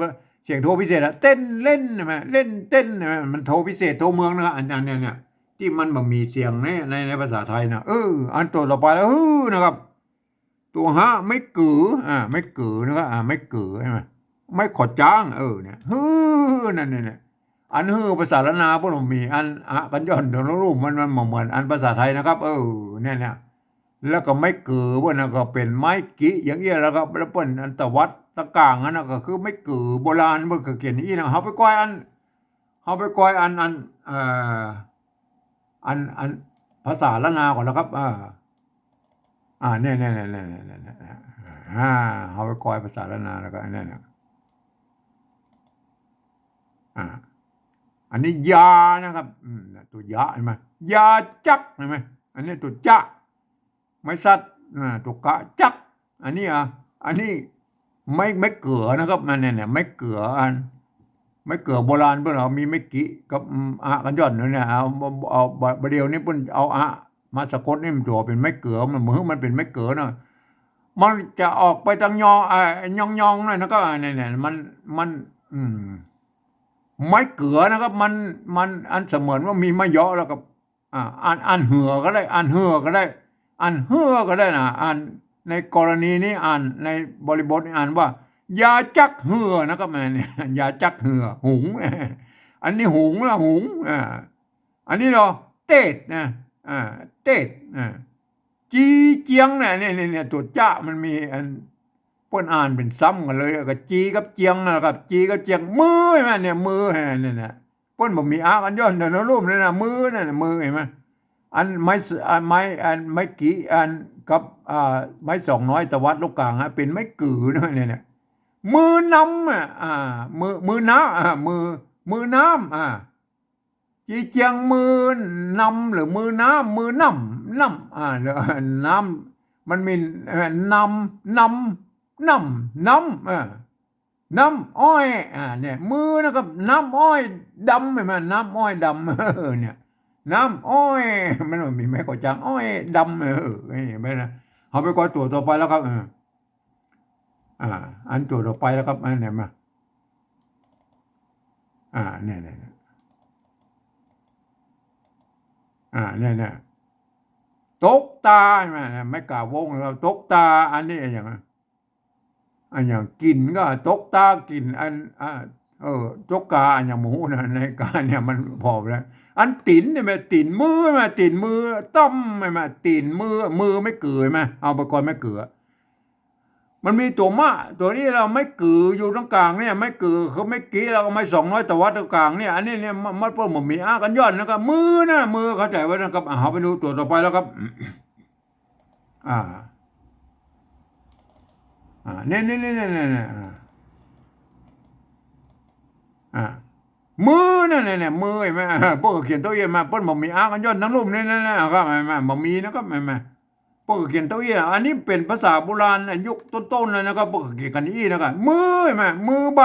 เสียงโทพิเศษอะ เต้นเล่นนะ เล่นเต้นนะ มันโทพิเศษโทเมืองนะ อัน อันเนี้ย เนี่ย ตี้มันบ่มีเสียงใน ใน ในภาษาไทยนะ เออ อันตั๋วต่อไปละ หื้อ นะครับ ตั๋วหะ ไม้กือ อ่า ไม้กือนะครับ อ่า ไม้กือ หันก่อ ไม้ขอจ้าง เออ เนี่ย หื้อ นั่นเนี่ย เนี่ย อันหื้อภาษาล้านนาเปิ้นบ่มี อันอะกัญญอนโทนรูปมัน มันบ่เหมือนอันภาษาไทยนะครับ เออ เนี่ย เนี่ย แล้วก็ไม้เกือเปิ้นน่ะก็เป๋นไม้กิ อย่างเอี้ย แล้วก็ แล้วเปิ้นอันตวัดตะก๋างอันนั้นก็คือไม้เกือโบราณ เปิ้นก็เขียนอย่างอี้นะ เฮาไปก้อยอัน เฮาไปก้อยอัน อัน เอ่อ อัน อันภาษาล้านนาก่อนนะครับ อ่า อ่า เนี่ย เนี่ย อ่า เฮาไปก้อยภาษาล้านนาแล้วก็อันเนี้ยนะ อ่า อันนี้ยานะครับ อืม เนี่ย ตัวยา หันก่อ ยาจักร หันก่อ อันนี้ตัวยะ ไม้สัตว์ อ่า ตัวยะ จักร อันนี้ อ่ะ อันนี้ไม้ ไม้เกือนะครับ มันเนี่ย เนี่ย ไม้เกืออัน ไม้เกือโบราณเปิ้นเอามีไม้กิกับ อืม อะกัญญอนอยู่เนี่ย เอา เอา บ่าเดี่ยวนี้เปิ้นเอาอะมาสะกดนี่มันตั๋วเป๋นไม้เกือ มันบ่หื้อมันเป๋นไม้เกือนะ มันจะออกไปตางยอ อ่า ยองๆ หน่อยนะ ก็ เนี่ย เนี่ย มัน มัน อืม ไม้เกือนะครับ มัน มันอันเสมือนว่ามีไม้เยาะแล้วก็ อ่า อ่าน อ่านเหือก็ได้ อ่านเหือก็ได้ อ่านเหือก็ได้นะ อ่านในกรณีนี้ อ่านในบริบทนี้อ่านว่า ยาจักรเหือนะครับ แม่เนี่ย ยาจักรเหือ หุง อันนี้หุงนะ หุง อ่า อันนี้เหรอ เตดนะ อ่า เตด อ่า จีเจียงนะ เนี่ย เนี่ย เนี่ย ตัวยะมันมีอัน เปิ้นอ่านเป๋นซ้ำกั๋นเลย ก็จีกับเจียงนะครับ จีกับเจียง มือ หันก่อ เนี่ย มือ หันก่อ เนี่ย เนี่ย เปิ้นบ่มีอะกัญญอนโทนรูปเนี่ยนะ มือนั่นน่ะ มือ หันก่อ อันไม้ส- อันไม้ อันไม้กิ อันกับ อ่า ไม้สองน้อยตวัดลูกก๋างฮะ เป๋นไม้กือนะ เนี่ย เนี่ย มือนำ อ่ะ อ่า มือ มือน้ำ อ่า มือ มือน้ำ อ่า จีเจียงมือนำหรือมือน้ำ มือน้ำ น้ำ อ่า หรือน้ำ มันมี เอ่อ นำ นำ น้ำ น้ำ อ่า น้ำอ้อย อ่า เนี่ย มือนะครับ น้ำอ้อยดำ หันก่อ น้ำอ้อยดำ เออ เนี่ย น้ำอ้อย มันบ่มีไม้ขอจ๊าง อ้อยดำ เออ เห็นไหมนะ เฮาไปก้อยตั๋วต่อไปแล้วครับ เออ อ่า อันตั๋วต่อไปแล้วครับ อันไหนมา อ่า เนี่ย เนี่ย เนี่ย อ่า เนี่ย เนี่ย ตกตา หันก่อ เนี่ย ไม้ก๋าวงนะครับ ตกตา อันนี้อะหยังอะ อะหยัง กิ๋นก็ตกตา กิ๋น อัน อ่า เออ ตกกา อะหยัง หมูนะ ในกาเนี่ยมันผอมแล้ว อันตี๋นเนี่ยแม่ ตี๋นมือแม่ ตี๋นมือ ต้อมแม่ ตี๋นมือ มือไม้เกือแม่ เอาไปก้อยไม้เกือ มันมีตั๋วมะ ตั๋วนี้แล้วไม้เกืออยู่ตางก๋างเนี่ย ไม้เกือคือไม้กิ แล้วก็ไม้สองน้อยตวัดตางก๋างเนี่ย อันนี้เนี่ย มัน มันเปิ้นบ่มีอะกัญญอนนะครับ มือนะ มือ เข้าใจ๋ไว้นะครับ อ่ะ เฮาไปดูตั๋วต่อไปแล้วครับ อ่า อ่า เนี่ย เนี่ย เนี่ย เนี่ย เนี่ย อ่า อ่า มือนั่นแหละ เนี่ย มือ หันก่อ อ่า เปิ้นก็เขียนตั๋วอี้มา เปิ้นบ่มีอะกัญญอนโทนรูปนี่ นั่นแหละครับ หันก่อ บ่มีนะครับ หันก่อ เปิ้นก็เขียนตั๋วอี้ อันนี้เป๋นภาษาโบราณ อ่ะ ยุคต้นๆ เลยนะครับ เปิ้นก็เขียนกั๋นอี้นะครับ มือ หันก่อ มือใบ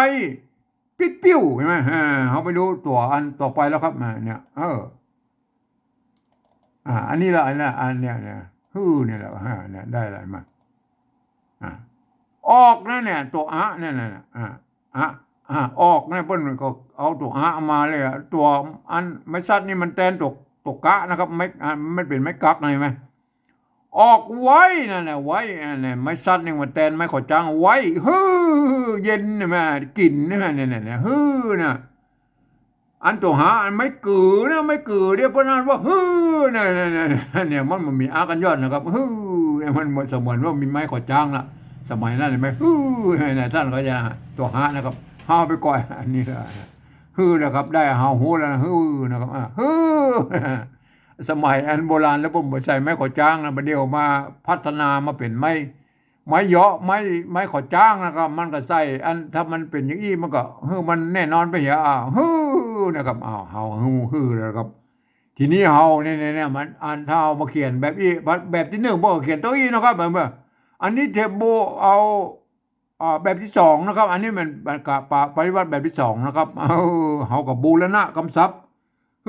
ปิ๊ดปิ้ว หันก่อ อ่า เฮาไปดูตั๋วอันต่อไปแล้วครับ อ่า เนี่ย เออ อ่า อันนี้ละ อันเนี้ย อันเนี้ย เนี่ย หื้อเนี่ยแหละ อ่า เนี่ย ได้อะไรมา อ่า ออกนั่นเนี่ย ตั๋วอะนั่นน่ะ อ่า อะ อ่า ออกนั่น เปิ้นก็เอาตั๋วอะมาเลยอะ ตั๋วอันไม้สัตว์นี่มันแตนตั๋ว ตั๋วกะนะครับ ไม้ อ่า มันเป๋นไม้กั๊กนะ หันก่อ ออกไว้นั่นแหละ ไว้ อันนี้ไม้สัตว์นี่มันแตนไม้ขอจ๊าง ไว้ หื้อ เย็น หันก่อ กิ๋น หันก่อ เนี่ย เนี่ย เนี่ย หื้อน่ะ อันตั๋วหา อันไม้เกือนะ ไม้เกือเดี๋ยวเปิ้นอ่านว่า หื้อ เนี่ย เนี่ย เนี่ย เนี่ย มันบ่มีอะกัญญอนนะครับ หื้อ เนี่ย มันเสมือนว่ามีไม้ขอจ๊างละ สมัยนั้นเห็นไหม หื้อ เนี่ย ต้านก็จะตั๋วหานะครับ เฮาไปก้อย อันนี้ละ หื้อนะครับ ได้ เฮาฮู้แล้วนะ หื้อนะครับ อ่า หื้อ สมัยอันโบราณแล้วเปิ้นบ่ใส่ไม้ขอจ๊างนะ บ่าเดี่ยวมาพัฒนามาเป๋นไม้ ไม้เยาะ ไม้ ไม้ขอจ๊างนะครับ มันก็ใส่อัน ถ้ามันเป๋นอย่างอี้ มันก็ หื้อ มันแน่นอนไปเหีย อ้าว หื้อ นะครับ อ้าว เฮา หื้อ หื้อ แล้วครับ ทีนี้เฮาเนี่ย เนี่ย เนี่ย มัน อัน ถ้าเอามาเขียนแบบอี้ แบบตี้นึ่ง เปิ้นก็เขียนตั๋วอี้นะครับ เหมือนว่า อันนี้เทโบเอา อ่า แบบตี้สองนะครับ อันนี้มัน มันกะปะ ปฏิบัติแบบตี้สองนะครับ เออ เฮาก็บูรณะกำศัพท์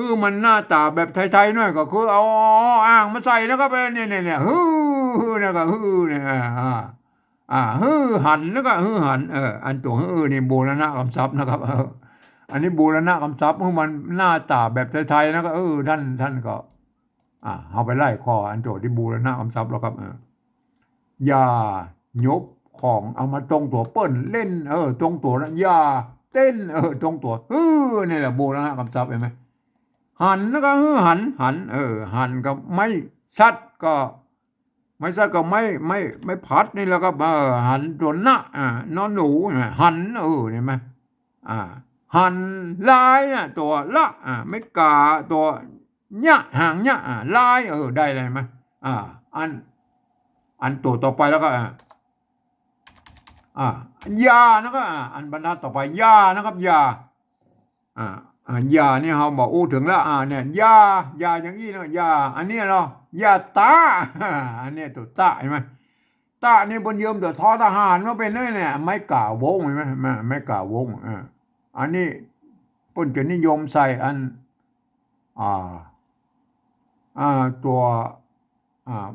หื้อมันหน้าต๋าแบบไทยๆ หน่อย ก็คือเอา อ อ่างมาใส่นะครับ เนี่ย เนี่ย เนี่ย หื้อ หื้อ นะครับ หื้อ เนี่ย อ่า อ่า อ่า หื้อหันนะครับ หื้อหัน เออ อันตั๋วหื้อนี่บูรณะกำศัพท์นะครับ เออ อันนี้บูรณะกำศัพท์ หื้อมันหน้าต๋าแบบไทยๆ นะครับ เออ ต้าน ต้านก็ อ่า เฮาไปไล่ข้ออันตั๋วตี้บูรณะกำศัพท์แล้วครับ เออ อย่ายบของเอามาตรงตั๋วเปิ้นเล่น เออ ตรงตั๋วนะ อย่าเต ต้น เออ ตรงตั๋ว เออ นี่แหละ บูรณะกำศัพท์ หันนะก็ เออ หัน หัน เออ หัน ก็ไม้สัตว์ ก็ ไม้สัตว์ ก็ไม้ ไม้ ไม้ผัดนี่แหละครับ เออ หันตั๋วนะ อ่า นอหนูนะ หัน เออ หัน ลายนะ ตั๋วละ อ่า ไม้ก๋า ตั๋วเยียะ หางเยียะ อ่า ลาย เออ ได้เลย หัน อ่า อัน อันตั๋วต่อไปแล้วก็ อ่า อ่า ยา นะครับ อ่า อันบรรทัดต่อไป ยา นะครับ ยา อ่า อ่า ยานี่เฮาบ่อู้เถิงละ อ่า เนี่ย ยา ยาอย่างอี้นะ ยา อันนี้เนาะ ยาต๋า อันนี้ตั๋วต๋า หัน ต๋านี่เปิ้นยืมตั๋วทอทหารมาเป๋นเนี่ย ไม้ก๋าวง หัน ไม้ก๋าวง อ่า อันนี้เปิ้นจะนิยมใส่อัน อ่า อ่า ตั๋ว อ่า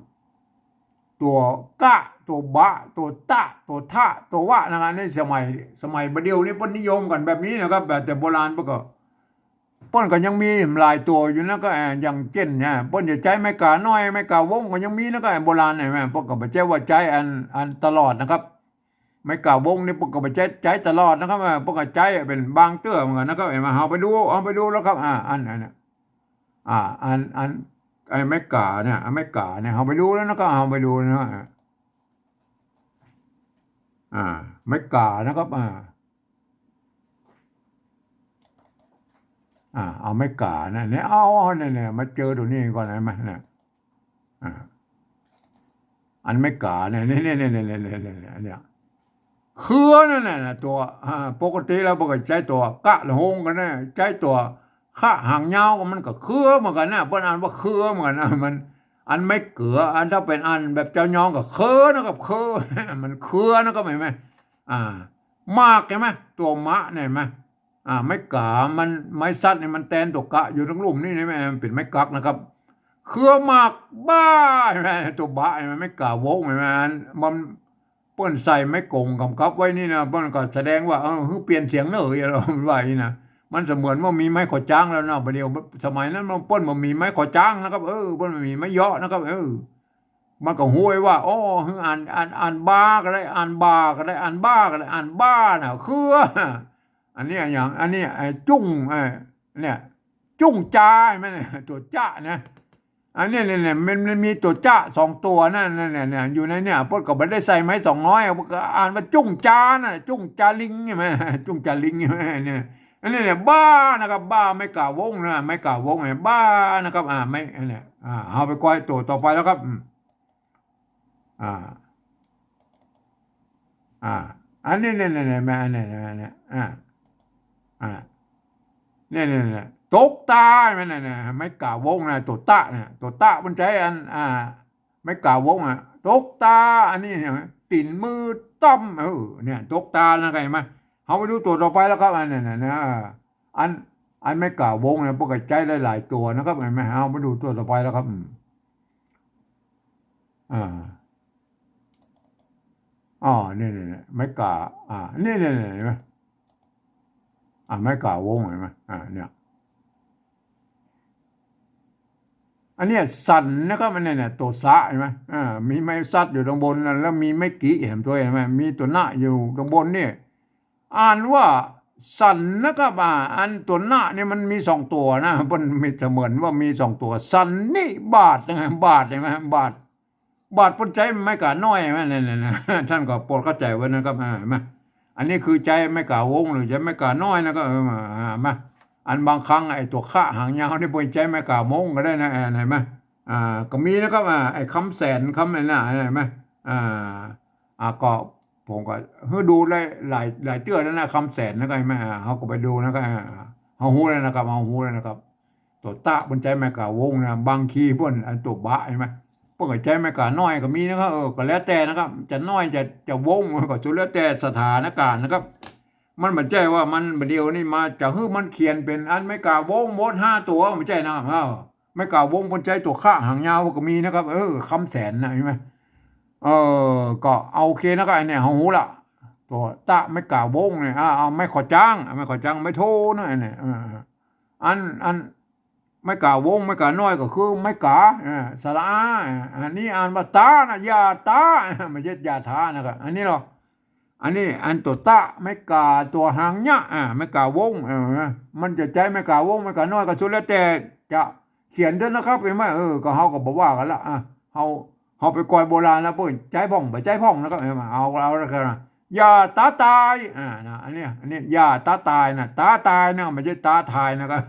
ตั๋วกะ ตั๋วบะ ตั๋วตะ ตั๋วทะ ตั๋ววะ นะครับ ในสมัย สมัยบ่าเดี่ยวนี้เปิ้นนิยมกั๋นแบบนี้นะครับ แบบแต่โบราณเปิ้นก็ เปิ้นก็ยังมีหลายตั๋วอยู่นะ ก็ อ่า อย่างเจ้นเนี่ย เปิ้นจะใจ๊ไม้ก๋าน้อย ไม้ก๋าวงก็ยังมีนะ ก็โบราณเนี่ย เปิ้นก็บ่ใจ้ว่าใจ๊อัน อันตลอดนะครับ ไม้ก๋าวงนี่เปิ้นก็บ่ใจ้ ใจ๊ตลอดนะครับ อ่า เปิ้นก็ใจ๊เป๋นบางเตื้อเหมือนกั๋นนะครับ หัน เฮาไปดู เฮาไปดูแล้วครับ อ่า อัน อันเนี่ย อ่า อัน อัน ไอ้ไม้ก๋าเนี่ย ไม้ก๋าเนี่ย เฮาไปดูแล้วนะครับ เฮาไปดูนะ อ่า ไม้ก๋านะครับ อ่า อ่า เอาไม้ก๋านะ เนี่ย เอา เอา เนี่ย เนี่ย มาเจอตั๋วนี้ก่อน หัน เนี่ย อ่า อันไม้ก๋าเนี่ย เนี่ย เนี่ย เนี่ย เนี่ย เนี่ย เนี่ย เนี่ย เครือนั่นน่ะ ตั๋ว อ่า ปกติแล้วเปิ้นก็ใจ๊ตั๋วกะละหงกั๋นนะ ใจ๊ตั๋วคะหางยาวก็มันก็เครือเหมือนกั๋นนะ เปิ้นอ่านว่าเครือเหมือนกั๋นนะ มัน อันไม้เกือ อันถ้าเป๋นอันแบบเจ้ายองก็เครือนะครับ เครือ มันเครือนะครับ หันไหม อ่า หมาก หันไหม ตั๋วมะเนี่ย หันไหม อ่า ไม้ก๋า มัน ไม้สัตว์นี่มันแตนตั๋วกะอยู่ตังลุ่มนี่ หันไหม มันเป๋นไม้กั๊กนะครับ เครือหมาก บ้า หันไหม ตั๋วบะ หันไหม ไม้ก๋าวง หันไหม มัน เปิ้นใส่ไม้ก๋งกำกับไว้นี่นะ เปิ้นก็แสดงว่า เออ หื้อเปลี่ยนเสียงเน่อ ว่าอย่างนี้นะ มันเสมือนว่ามีไม้ขอจ๊างแล้วนะ บ่าเดี่ยว สมัยนั้นมัน เปิ้นบ่มีไม้ขอจ๊างนะครับ เออ เปิ้นบ่มีไม้เยาะนะครับ เออ มันก็ฮู้ไว้ว่า อ้อ หื้ออ่าน อ่าน อ่านบาก็ได้ อ่านบ่าก็ได้ อ่านบ้าก็ได้ อ่านบ้าน่ะ เครือ อันนี้อะหยัง อันนี้ไอ้จุ้ง ไอ้เนี่ย จุ้งจา หันไหมเนี่ย ตั๋วจะเนี่ย อันนี้เนี่ย เนี่ย มัน มันมีตั๋วจะสองตั๋วนั่น นั่นเนี่ย เนี่ย อยู่ในเนี่ย เปิ้นก็บ่ได้ใส่ไม้สองน้อย เปิ้นก็อ่านว่าจุ้งจาน่ะ จุ้งจาลิงหันไหม จุ้งจาลิงหันไหมเนี่ย อันนี้เนี่ย บ้านะครับ บ้า ไม้ก๋าวงนะ ไม้ก๋าวงเนี่ย บ้านะครับ อ่า ไม้ อันเนี้ย อ่า เฮาไปก้อยตั๋วต่อไปแล้วครับ อืม อ่า อ่า อันนี้เนี่ย เนี่ย เนี่ย แม่ อันนี้เนี่ย เนี่ย อ่า อ่า เนี่ย เนี่ย เนี่ย ตกตา แม่นเนี่ย เนี่ย ไม้ก๋าวงนะ ตั๋วตะเนี่ย ตั๋วตะมันใจ๊อัน อ่า ไม้ก๋าวงอะ ตกตา อันนี้หันไหม ตี๋นมือต้ำ เออ เนี่ย ตกตานะ หันไหม เฮาไปดูตั๋วต่อไปแล้วครับ อันนั้นน่ะนะ อัน อันไม้ก๋าวงเนี่ย เปิ้นก็ใจ๊หลายๆ ตั๋วนะครับ หันไหม เฮาไปดูตั๋วต่อไปแล้วครับ อืม อ่า อ๋อ นี่ นี่ นี่ ไม้ก๋า อ่า นี่ นี่ นี่ หันไหม อ่า ไม้ก๋าวง หันไหม อ่า เนี่ย อันเนี้ยสันนะครับ อันเนี้ย เนี่ย ตั๋วสะ หันไหม อ่า มีไม้สัตว์อยู่ตังบนนั่น แล้วมีไม้กิ หันตวย หันไหม มีตั๋วนะอยู่ตังบนเนี่ย อ่านว่าสันนะครับ อ่า อันตั๋วนะเนี่ยมันมีสองตั๋วนะ เปิ้นมีเสมือนว่ามีสองตั๋ว สันนิบาตนะ บาต หันไหม บาต บาตเปิ้นใจ๊ไม้ก๋าน้อยหันไหม เนี่ย เนี่ย เนี่ย ต้านก็โปรดเข้าใจ๋ไว้นะครับ อ่า หันไหม อันนี้คือใจ๊ไม้ก๋าวงหรือใจ๊ไม้ก๋าน้อยนะครับ เออ อ่า หันไหม อันบางครั้งไอ้ตั๋วคะหางยาวนี่เปิ้นใจ๊ไม้ก๋าวงก็ได้นะ อ่า หันไหม อ่า ก็มีนะครับ อ่า ไอ้คำแสน คำอะไรนะ หันไหม อ่า อ่า ก็ ผมก็หื้อดูได้หลาย หลายเตื้อแล้วนะ คำแสนนะ ก็หันไหม อ่า เฮาก็ไปดูนะ ก็ อ่า เฮาฮู้แล้วนะครับ เฮาฮู้แล้วนะครับ ตั๋วตะเปิ้นใจ๊ไม้ก๋าวงนะ บางทีเปิ้น อันตั๋วบะ หันไหม เปิ้นก็ใจ๊ไม้ก๋าน้อยก็มีนะครับ เออ ก็แล้วแต่นะครับ จะน้อยจะ จะวง ก็สุดแล้วแต่สถานการณ์นะครับ มันบ่ใจ้ว่ามันบ่าเดี่ยวนี้มาจะหื้อมันเขียนเป๋นอันไม้ก๋าวงหมดห้าตั๋ว บ่ใจ้นะครับ เออ ไม้ก๋าวงเปิ้นใจ๊ตั๋วคะหางยาวก็มีนะครับ เออ คำแสนนะ หันไหม เออ ก็เอาโอเคนะ ก็อันเนี้ยเฮาฮู้ละ ตั๋วตะไม้ก๋าวงเนี่ย อ่า เอาไม้ขอจ๊าง ไม้ขอจ๊าง ไม้โทนะ อันเนี้ย เออ อัน อัน ไม้ก๋าวง ไม้ก๋าน้อยก็คือไม้ก๋า อ่า สระอา อ่า อันนี้อ่านว่าต๋านะ อย่าต๋า บ่ใจ้อย่าถานะครับ อันนี้เนาะ อันนี้อันตั๋วตะ ไม้ก๋าตั๋วหางยะ อ่า ไม้ก๋าวง เออ มันจะใจ๊ไม้ก๋าวง ไม้ก๋าน้อยก็สุดแล้วแต่จะเขียนเถอะนะครับ หันก่อ เออ ก็เฮาก็บ่ว่ากั๋นละ อ่ะ เฮา เฮาไปก่อยโบราณแล้ว เปิ้นใจ๊พ่อง บ่ใจ๊พ่องนะครับ เอา เอาแล้วกั๋นนะ อย่าต๋าตาย อ่า นะ อันเนี้ย อันนี้ อย่าต๋าตายนะ ต๋าตายนะ บ่ใจ้ต๋าถ่ายนะครับ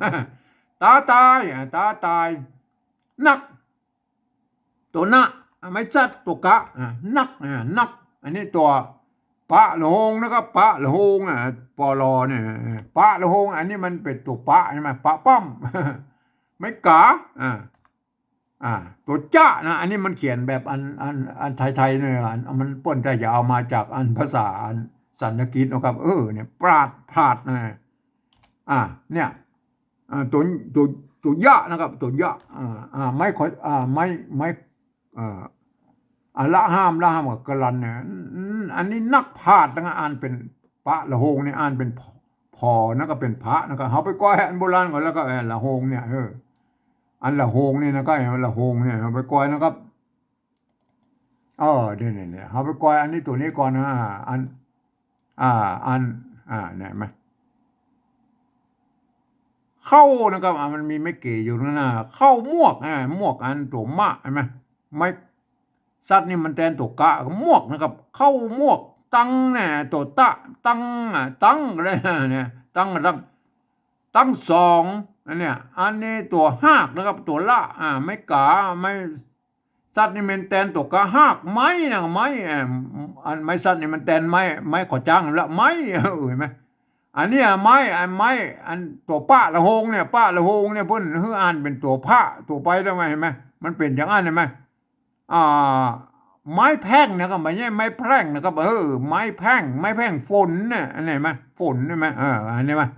ต๋าตาย อ่า ต๋าตาย นัก ตั๋วนะ อ่ะ ไม้สัตว์ตั๋วกะ อ่ะ นัก อ่ะ นัก อันนี้ตั๋วปะละโฮงนะครับ ปะละโฮง อ่ะ ปอลอเนี่ย ปะละโฮง อันนี้มันเป๋นตั๋วปะใช่ไหม ปะป้อม ไม้ก๋า อ่ะ อ่ะ ตั๋วจะนะ อันนี้มันเขียนแบบอัน อัน อันไทยๆ เนี่ย อัน มันเปิ้นจะเอามาจากอันภาษาอันสันสกฤตนะครับ เออ เนี่ย ปราด พลาดนะ อ่ะ เนี่ย อ่า ตั๋ว ตั๋ว ตั๋วยะนะครับ ตั๋วยะ อ่า อ่า ไม้ขอ อ่า ไม้ ไม้ อ่า อ่า ละห้าม ละห้ามกับกะลันเนี่ย อืม อันนี้นักพลาดนะ อ่านเป๋นปะละโฮงเนี่ย อ่านเป๋นผอ ผอ นะก็เป๋นผะนะก็ เฮาไปก่อยอันโบราณก่อน แล้วก็ เออ ละโฮงเนี่ย เออ อันละโฮงนี่นะก็ ละโฮงเนี่ย เฮาไปก่อยนะครับ เออ เนี่ย เนี่ย เนี่ย เฮาไปก่อยอันนี้ตั๋วนี้ก่อนนะ อัน อ่า อัน อ่า เนี่ย หันก่อ เข้านะครับ อ่า มันมีไม้เก๋อยู่นั่นนะ เข้าหมวก อ่า หมวกอันตั๋วมะ หันก่อ ไม้สัตว์นี่มันแตนตั๋วกะ หมวกนะครับ เข้าหมวก ตังเนี่ย ตั๋วตะ ตัง อ่ะ ตังก็ได้ เนี่ย ตัง ตัง ตังสอง อันเนี้ย อันนี้ตั๋วฮากนะครับ ตั๋วละ อ่า ไม้ก๋า ไม้ สัตว์นี่มันแตนตั๋วกะ ฮากไม้นะ ไม้ เอ่อ อันไม้สัตว์นี่มันแตนไม้ ไม้ก่อจ๊างละ ไม้ เออ หันก่อ อันเนี้ยไม้ อันไม้ อันตั๋วปะละโฮงเนี่ย ปะละโฮงเนี่ย เปิ้นหื้ออ่านเป๋นตั๋วผะ ตั๋วไปแล้ว หันก่อ มันเป๋นอย่างอั้น หันก่อ อ่า ไม้แพร่งนะครับ บ่ใจ้ไม้แพร่งนะครับ เออ ไม้แพร่ง ไม้แพร่ง ฝนเนี่ย อันนี้หันก่อ ฝน หันก่อ เออ อันนี้หันก่อ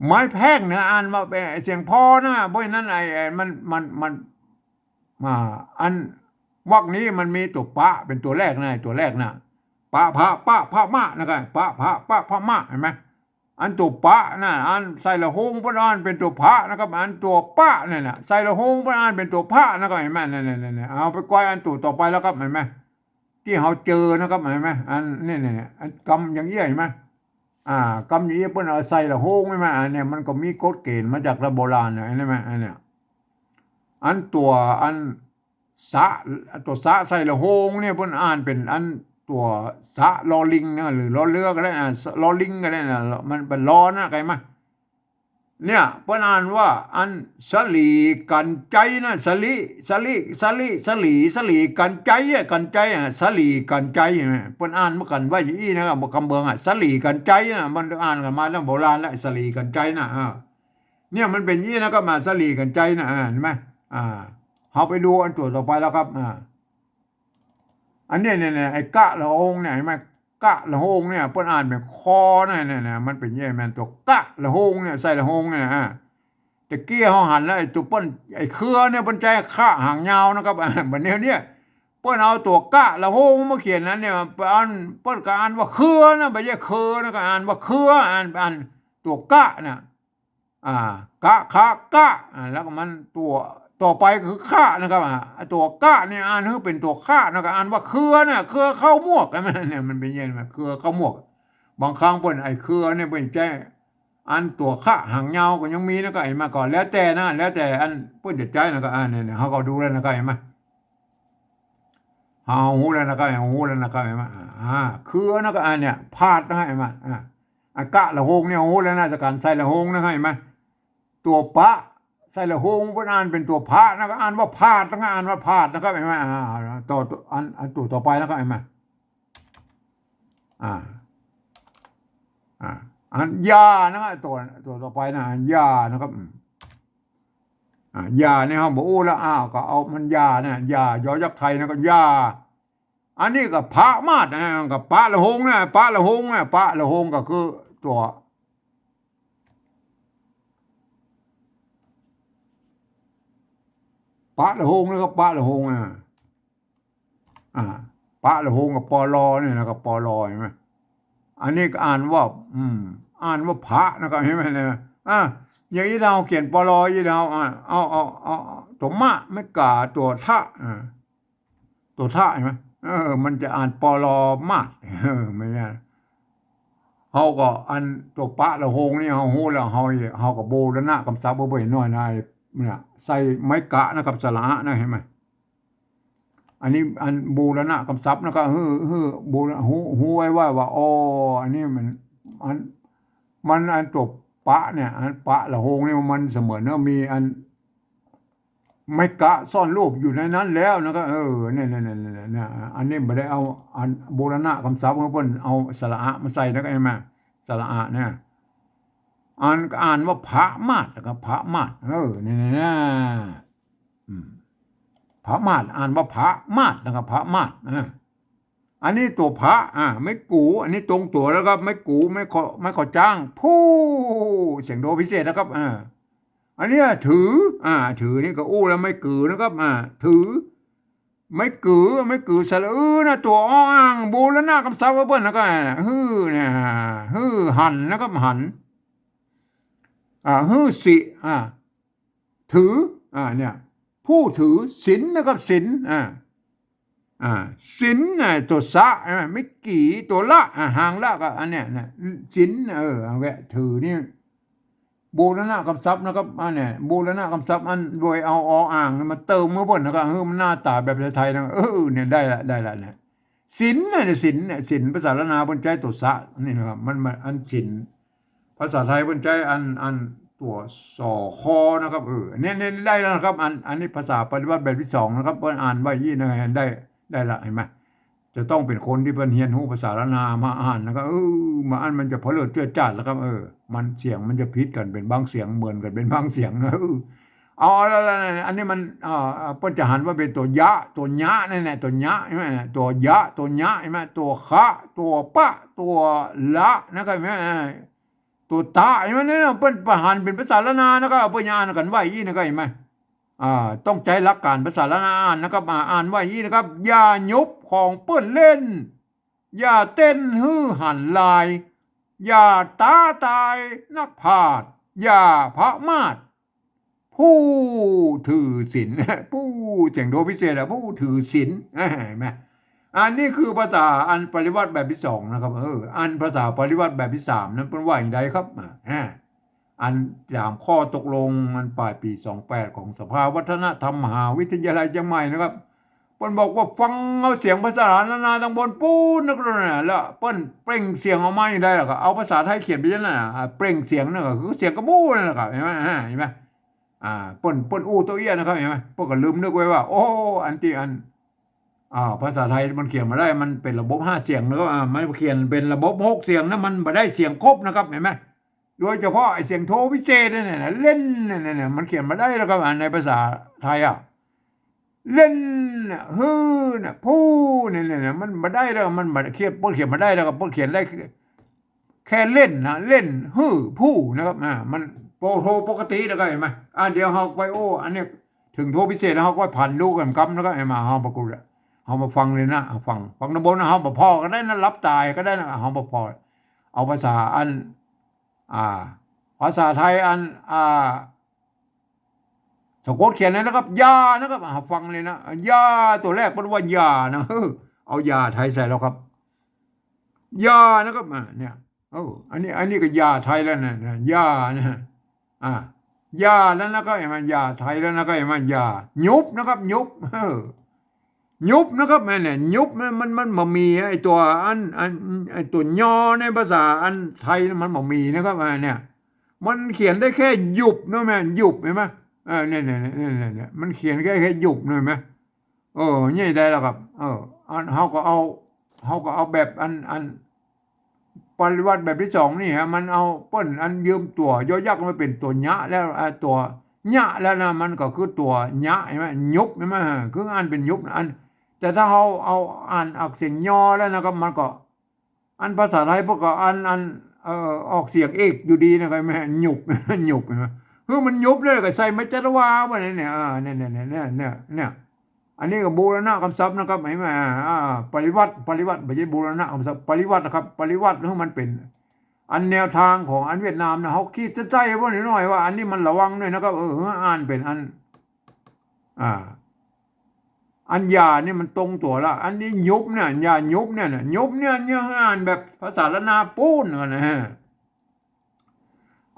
ไม้แพร่งเนี่ย อ่านว่าเป๋นเสียงพอนะ เพราะฉะนั้นไอ้ ไอ้ มัน มัน มัน อ่า อันวรรคนี้มันมีตั๋วปะเป๋นตั๋วแรกนะ ตั๋วแรกนะ ปะ ผะ ปะ ผะ มะ นะครับ ปะ ผะ ปะ ผะ มะ หันก่อ อันตั๋วปะนะ อันใส่ละโฮงเปิ้นอ่านเป๋นตั๋วผะนะครับ อันตั๋วปะเนี่ยนะ ใส่ละโฮงเปิ้นอ่านเป๋นตั๋วผะนะครับ หันก่อ นั่นๆๆๆ เอาไปก่อยอันตั๋วต่อไปแล้วครับ หันก่อ ตี้เฮาเจอนะครับ หันก่อ อันนี้เนี่ย อันกำอย่างเอี้ย หันก่อ อ่า กำอย่างเอี้ยเปิ้นเอาใส่ละโฮง หันก่อ อันเนี้ยมันก็มีกฎเกณฑ์มาจากแต่โบราณนะ หันก่อ อันเนี้ย อันตั๋ว อันสะ ตั๋วสะใส่ละโฮงเนี่ย เปิ้นอ่านเป๋นอันตั๋วสะลอลิงนะ หรือลอเรือก็ได้นะ ลอลิงก็ได้นะ มันเป๋นลอนะ หันก่อ เนี่ย เปิ้นอ่านว่าอันสลีกัญไจนะ สลี สลี สลี สลี สลีกัญไจอะ กัญไจอะ สลีกัญไจนะ เปิ้นอ่านเหมือนกั๋นว่าอย่างอี้นะครับ กำเมืองอะ สลีกัญไจนะ มันอ่านกั๋นมาตั้งโบราณแล้ว สลีกัญไจนะ อ่า เนี่ยมันเป๋นอย่างอี้นะครับ มาสลีกัญไจนะ อ่า หันก่อ อ่า เฮาไปดูอันตั๋วต่อไปแล้วครับ อ่า อันเนี้ย เนี่ย เนี่ย ไอ้กะละโฮงเนี่ย หันก่อ กะละโฮงเนี่ย เปิ้นอ่านเป๋นคอนะ เนี่ย เนี่ย มันเป๋นอย่างอี้ แม่นตั๋วกะละโฮงเนี่ย ใส่ละโฮงเนี่ย อ่า ตะกี้เฮาหันแล้ว ไอ้ตั๋วเปิ้น ไอ้เครือเนี่ย เปิ้นใจ๊คะหางยาวนะครับ อ่า บัดนี้เนี่ย เปิ้นเอาตั๋วกะละโฮงมาเขียนนั้นเนี่ย เปิ้นอ่าน เปิ้นก็อ่านว่าเครือนะ บ่ใจ้เคอนะ ก็อ่านว่าเครือ อ่าน อ่านตั๋วกะนะ อ่า กะ คะ กะ อ่า แล้วก็มันตั๋วต่อไปคือคะนะครับ อ่า ตั๋วกะเนี่ยอ่านหื้อเป๋นตั๋วคะนะ ก็อ่านว่าเครือนะ เครือเข้าหมวก หันก่อ เนี่ย มันเป๋นอย่างอี้ เครือเข้าหมวก บางครั้งเปิ้นไอ้เครือเนี่ยเปิ้นใจ๊อันตั๋วคะหางยาวก็ยังมีนะ ก็หันก่อ แล้วแต่นะ แล้วแต่อันเปิ้นจะใจ๊นะ ก็ อ่า เนี่ย เนี่ย เฮาก็ดูแล้วนะ ก็หันก่อ เฮาฮู้แล้วนะ ก็เฮาฮู้แล้วนะ ก็หันก่อ อ่า เครือนะ ก็ อ่า เนี่ย พลาดนะ หันก่อ อ่า อันกะละโฮงเนี่ยฮู้แล้วนะ จากก๋านใส่ละโฮงนะ หันก่อ ตั๋วปะ ใส่ละโฮงเปิ้นอ่านเป๋นตั๋วผะนะ ก็อ่านว่าพลาดนะ อ่านว่าพลาดนะครับ หันก่อ อ่า ต่อ อัน อันตั๋วต่อไปนะครับ หันก่อ อ่า อ่า อันยานะครับ ตั๋ว ตั๋วต่อไปนะ อันยานะครับ อืม อ่า ยาเนี่ยเฮาบ่อู้แล้ว อ้าว ก็เอามันยาเนี่ย ยา ยอยักษ์ไทยนะ ก็ยา อันนี้ก็ผะมาดนะ ก็ปะละโฮงนะ ปะละโฮงนะ ปะละโฮงก็คือตั๋ว ปะละโฮงนะครับ ปะละโฮงนะ อ่า ปะละโฮงกับปอลอเนี่ยนะครับ ปอลอ หันก่อ อันนี้ก็อ่านว่า อืม อ่านว่าผะนะครับ หันก่อ เนี่ย อ่า อย่างอี้เฮาเขียนปอลอ อี้เฮา อ่า เอา เอา เอา ตั๋วมะ ไม้ก๋า ตั๋วทะ อ่า ตั๋วทะ หันก่อ เออ มันจะอ่าน ปล มาด เออ ไม่ใช่ เฮาก็อันตั๋วปะละโหงนี่เฮาฮู้แล้ว เฮา เฮาก็บูรณะกำศัพท์ไว้บ่อยหน่อยนะ ไอ้เนี่ย ใส่ไม้กะนะครับ สระอะนะ หันก่อ อันนี้อันบูรณะกำศัพท์นะก็ หื้อ หื้อ บูร ฮู้ ฮู้ไว้ว่า ว่า อ้อ อันนี้มัน อัน มันอันตั๋วปะเนี่ย อันปะละโหงนี่มันเสมือนว่ามีอัน ไม้กะซ่อนรูปอยู่ในนั้นแล้วนะก็ เออ เนี่ย เนี่ย เนี่ย เนี่ย เนี่ย อันนี้บ่ได้เอาอันบูรณะกำศัพท์ของเปิ้น เอาสระอะมาใส่นะก็ หันก่อ สระอะเนี่ย อันก็อ่านว่าผะมาด แล้วก็ผะมาด เออ เนี่ย เนี่ย เนี่ย อืม ผะมาด อ่านว่าผะมาด แล้วก็ผะมาด อ่า อันนี้ตั๋วผะ อ่า ไม้กู๋ อันนี้ตรงตั๋วแล้วก็ไม้กู๋ ไม้ขอ ไม้ขอจ้าง ผู้ เสียงโทพิเศษนะครับ อ่า อันเนี้ยถือ อ่า ถือนี่ก็อู้แล้ว ไม้กือนะครับ อ่า ถือ ไม้กือ ไม้กือสระอือนะ ตั๋วออ่าง บูรณะกำศัพท์ไว้เปิ้นนะก็ หื้อเนี่ย หื้อหันนะครับ หัน อ่า หื้อสิ อ่า ถือ อ่า เนี่ย ผู้ถือศีลนะครับ ศีล อ่า อ่า ศีลน่ะ ตั๋วสะ อ่า ไม้กี่ ตั๋วละ อ่า หางละก็อันเนี้ยนะ ศีล เออ เอาแหละ ถือนี่ บูรณะกำศัพท์นะครับ อันเนี้ย บูรณะกำศัพท์ อันโดยเอาออ่างมาเติมเมื่อเปิ้นนะก็ เออ มันหน้าต๋าแบบไทยๆนะ เออ เนี่ย ได้ละ ได้ละเนี่ย ศีลน่ะเนี่ย ศีลเนี่ย ศีล ภาษาล้านนาเปิ้นใจ๊ตั๋วสะนี่นะครับ มัน มัน อันศีล ภาษาไทยเปิ้นใจ๊อัน อันตั๋ว ส ค นะครับ เออ เนี่ย เนี่ย ได้แล้วนะครับ อัน อันนี้ภาษาปริวรรตแบบตี้สองนะครับ เปิ้นอ่านไว้อี้นะ ได้ ได้ละ หันก่อ จะต้องเป๋นคนตี้เปิ้นเฮียนฮู้ภาษาล้านนามาอ่านนะก็ เออ มาอันมันจะเผลอเจื้อจ้านแล้วครับ เออ มันเสียงมันจะผิดกั๋นเป๋นบางเสียง เหมือนกั๋นเป๋นบางเสียงนะ เออ เอา เอา แล้ว แล้ว อันนี้มัน อ่า อ่า เปิ้นจะหันว่าเป๋นตั๋วยะ ตั๋วเญะนั่นแหละ ตั๋วเญะใช่ไหม ตั๋วยะ ตั๋วเญะใช่ไหม ตั๋วคะ ตั๋วปะ ตั๋วละ นะครับ หันก่อ ตั๋วตะ หันก่อ เนี่ย เปิ้นหันเป๋นภาษาล้านนานะก็ เปิ้นอ่านกั๋นไว้อี้นะก็ หันก่อ อ่า ต้องใจ๊หลักก๋านภาษาล้านนาอ่านนะครับ อ่า อ่านไว้อี้นะครับ อย่าหยุบของเปิ้นเล่น อย่าเต้นหื้อหันลาย อย่าต๊าตายนักพาทย์ อย่าผะมาด ผู้ถือศีล ผู้ เสียงโทพิเศษอะ ผู้ถือศีล หันก่อ อันนี้คือภาษาอันปริวรรตแบบตี้สองนะครับ เออ อันภาษาปริวรรตแบบตี้สามนั้นเปิ้นว่าอย่างใดครับ อ่า อ่า อันต๋ามข้อตกลงอันป๋ายปี๋สองแปดของสภาวัฒนธรรมมหาวิทยาลัยเจียงใหม่นะครับ เปิ้นบอกว่าฟังเอาเสียงภาษาล้านนาตังบนปู๊นนะก็นะ แล้วเปิ้นเปล่งเสียงออกมาอย่างใดล่ะก็ เอาภาษาไทยเขียนไปอย่างนั้นน่ะ อ่า เปล่งเสียงนั่นก็คือเสียงกระบู้นั่นแหละครับ หันก่อ อ่า หันก่อ อ่า เปิ้น เปิ้นอู้โต้เอี้ยนะครับ หันก่อ เปิ้นก็ลืมนึกไว้ว่า โอ้ อันตี้อัน อ่า ภาษาไทยมันเขียนบ่ได้ มันเป๋นระบบห้าเสียงนะครับ อ่า มันเขียนเป๋นระบบหกเสียงนะ มันบ่ได้เสียงครบนะครับ หันก่อ โดยเฉพาะไอ้เสียงโทพิเศษนั่นน่ะ เล่นนั่นน่ะ มันเขียนบ่ได้แล้วครับ อ่า ในภาษาไทยอะ เล่นน่ะ หื้อน่ะ ผู้ เนี่ย เนี่ย เนี่ย มันบ่ได้แล้ว มันบ่เขียน เปิ้นเขียนบ่ได้แล้วครับ เปิ้นเขียนได้แค่ แค่เล่นนะ เล่น หื้อ ผู้ นะครับ อ่า มันโปรโทปกติแล้วก็ หันก่อ อ่า เดี๋ยวเฮาไป โอ้ อันเนี้ย เถิงโทพิเศษแล้วเฮาก็ผ่านดูกั๋นกำนะครับ หันก่อ เฮาปรากฏอะ เฮามาฟังเลยนะ เอาฟัง ฟังตังบนนะ เฮาบ่ผ่อก็ได้นะ หลับต๋าก็ได้นะ เฮาบ่ผ่อ เอาภาษาอัน อ่า ภาษาไทยอัน อ่า สะกดเขียนเลยนะครับ อย่านะครับ อ่า ฟังเลยนะ อย่า ตั๋วแรกเปิ้นว่าอย่านะ เออ เอาอย่าไทยใส่แล้วครับ อย่านะครับ อ่า เนี่ย เออ อันนี้ อันนี้ก็อย่าไทยแล้วนะ นะ อย่านะ อ่า อย่าแล้วนะก็ หันก่อ อย่าไทยแล้วนะก็ หันก่อ อย่า หยุบนะครับ หยุบ เออ หยุบนะครับ แม่เนี่ย หยุบมัน มัน มันบ่มี ไอ้ตั๋วอัน อัน ไอ้ตั๋วยอในภาษาอันไทยมันบ่มีนะครับ อ่า เนี่ย มันเขียนได้แค่หยุบนะแม่ หยุบ หันก่อ เออ เนี่ย เนี่ย มันเขียนแค่ แค่หยุบนะ หันก่อ เออ นี่ได้แล้วครับ เออ อัน เฮาก็เอา เฮาก็เอาแบบอัน อัน ปริวรรตแบบตี้สองนี่ฮะ มันเอาเปิ้นอันยืมตั๋วยอยักษ์มาเป๋นตั๋วเญะแล้ว อ่า ตั๋วเญะแล้วนะ มันก็คือตั๋วเญะ หันก่อ หยุบ หันก่อ คืออ่านเป๋นหยุบนะ อัน แต่ถ้าเฮาเอาอ่านออกเสียงยอแล้วนะครับ มันก็ อันภาษาไทยเปิ้นก็อัน อัน เอ่อ ออกเสียงเอกอยู่ดีนะครับ หันก่อ หยุบ หยุบ หันก่อ คือมันหยุบเลยก็ใส่ไม้จัตวาไว้เนี่ย อ่า เนี่ย เนี่ย อันนี้ก็บูรณะกำศัพท์นะครับ หันก่อ อ่า ปริวรรต ปริวรรต บ่ใจ้บูรณะกำศัพท์ ปริวรรตนะครับ ปริวรรต คือมันเป๋นอันแนวตางของอันเวียดนามนะ เฮาขีดเส้นใต้ไว้หน้อยๆ ว่าอันนี้มันระวังด้วยนะครับ เออ อ่านเป๋นอัน อ่า อันหญ้านี่มันตรงตั๋วละ อันนี้หยุบเนี่ย หญ้าหยุบเนี่ยนะ หยุบเนี่ย เนี่ย อ่านแบบภาษาล้านนาปู๊นก่อนนะ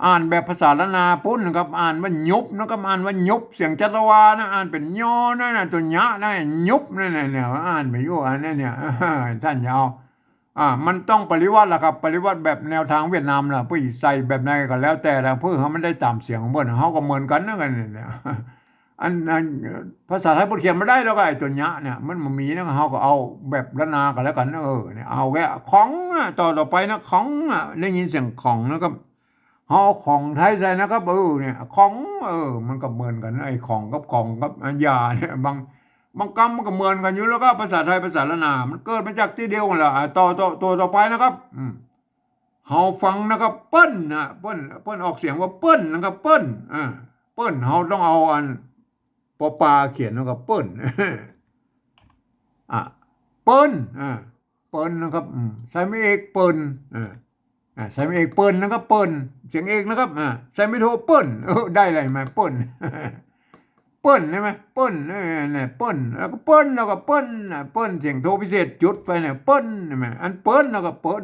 อ่านแบบภาษาล้านนาปู๊นนะครับ อ่านว่าหยุบนะครับ อ่านว่าหยุบ เสียงจัตวานะ อ่านเป๋นยอนะนะ ตั๋วหยะนะ หยุบนะนะ เนี่ย อ่านไปอยู่ อันนั้นเนี่ย ต้านจะเอา อ่า มันต้องปริวรรตล่ะครับ ปริวรรตแบบแนวตางเวียดนามน่ะ เปิ้นใส่แบบใดก็แล้วแต่ละ เปื้อหื้อมันได้ต๋ามเสียงของเปิ้น เฮาก็เหมือนกั๋นนะ กั๋นเนี่ย อัน อัน ภาษาไทยเปิ้นเขียนบ่ได้แล้วก็ ไอ้ตั๋วหยะเนี่ย มันบ่มีนะ เฮาก็เอาแบบล้านนาก็แล้วกั๋น เออ เนี่ย เอาแค่ของนะ ต่อ ต่อไปนะ ของนะ ได้ยินเสียงของนะครับ เฮาเอาของไทยใส่นะครับ เออ เนี่ย ของ เออ มันก็เหมือนกั๋นนะ ไอ้ของกับของกับ อ่า หญ้าเนี่ย บาง บางกำมันก็เหมือนกั๋นอยู่แล้วก็ ภาษาไทย ภาษาล้านนา มันเกิดมาจากตี้เดียวกั๋นแหละ อ่า ต่อ ต่อ ตั๋วต่อไปนะครับ อืม เฮาฟังนะครับ เปิ้นนะ เปิ้น เปิ้นออกเสียงว่าเปิ้นนะครับ เปิ้น อ่า เปิ้น เฮาต้องเอาอัน ปอปาเขียนนะครับ เปิ้น อ่ะ เปิ้น อ่า เปิ้นนะครับ อืม ใส่ไม้เอก เปิ้น อ่า อ่า ใส่ไม้เอก เปิ้นนะครับ เปิ้น เสียงเอกนะครับ อ่า ใส่ไม้โท เปิ้น เออ ได้เลยมา เปิ้น เปิ้นใช่ไหม เปิ้น เออ เนี่ย เปิ้น แล้วก็เปิ้น แล้วก็เปิ้นนะ เปิ้น เสียงโทพิเศษจุดไปเนี่ย เปิ้น ใช่ไหม อันเปิ้น แล้วก็เปิ้น